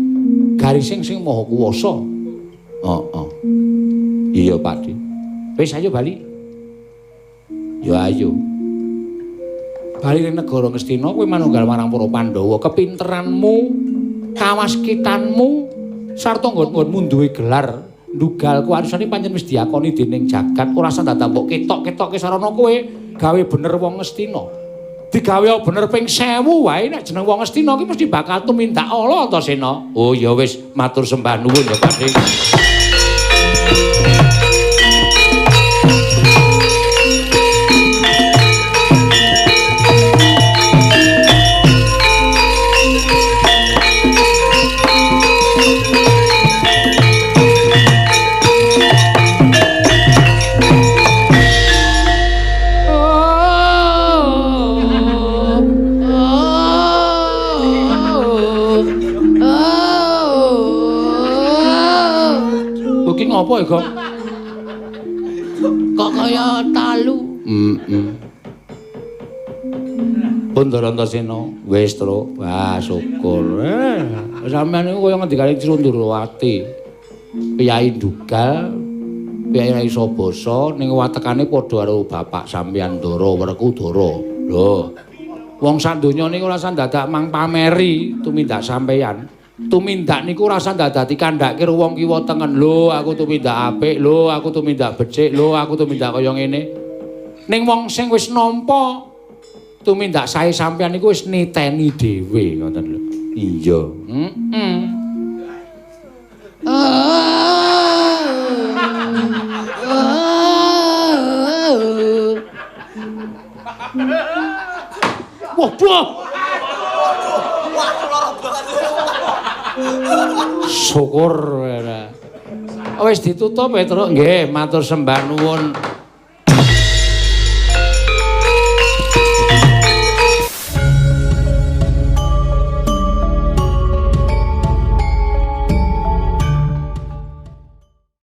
garising sing maha kuwasa. Heeh. Iya, Pak Di. Wis ayo bali. Ya ayo. Bali ning negara Ngastina kowe manunggal marang para Pandhawa. Kepinteranmu, kawaskitanmu sarta nggon-nggonmu duwe gelar ndugal kuwarisane pancen wis diakoni dening jagat. Ora usah dadak mbok ketok-ketokke sarana kowe gawe bener wong Ngastina. Digawe bener ping 1000 wae nek jeneng wong Ngastina ki mesti bakal tumindak ala Antasena. Oh ya wis matur sembah nuwun ya Pak Dik. Apa ya, Gong? Kok kaya talu? Heeh. Bundara Antasena, wis, Truk. Wah, syukur. Sampeyan niku kaya ngendikane Cundrawati. Piyai Ndugal, piyai ra iso basa ning watekane padha karo bapak sampeyan Ndara Werkudara. Lho. Wong sak donya niku ora usah dadak mang pameri tumindak sampeyan. Tumindak niku ora usah dadak dikandhake karo wong kiwa tengen. Lho, aku tumindak apik, lho, aku tumindak becik, lho, aku tumindak kaya ngene. Ning wong sing wis nampa tumindak sae sampeyan niku wis niteni dhewe, ngoten lho. Iya. Heeh. Waduh. Syukur ora. Wis ditutup Petruk nggih, matur sembah nuwun.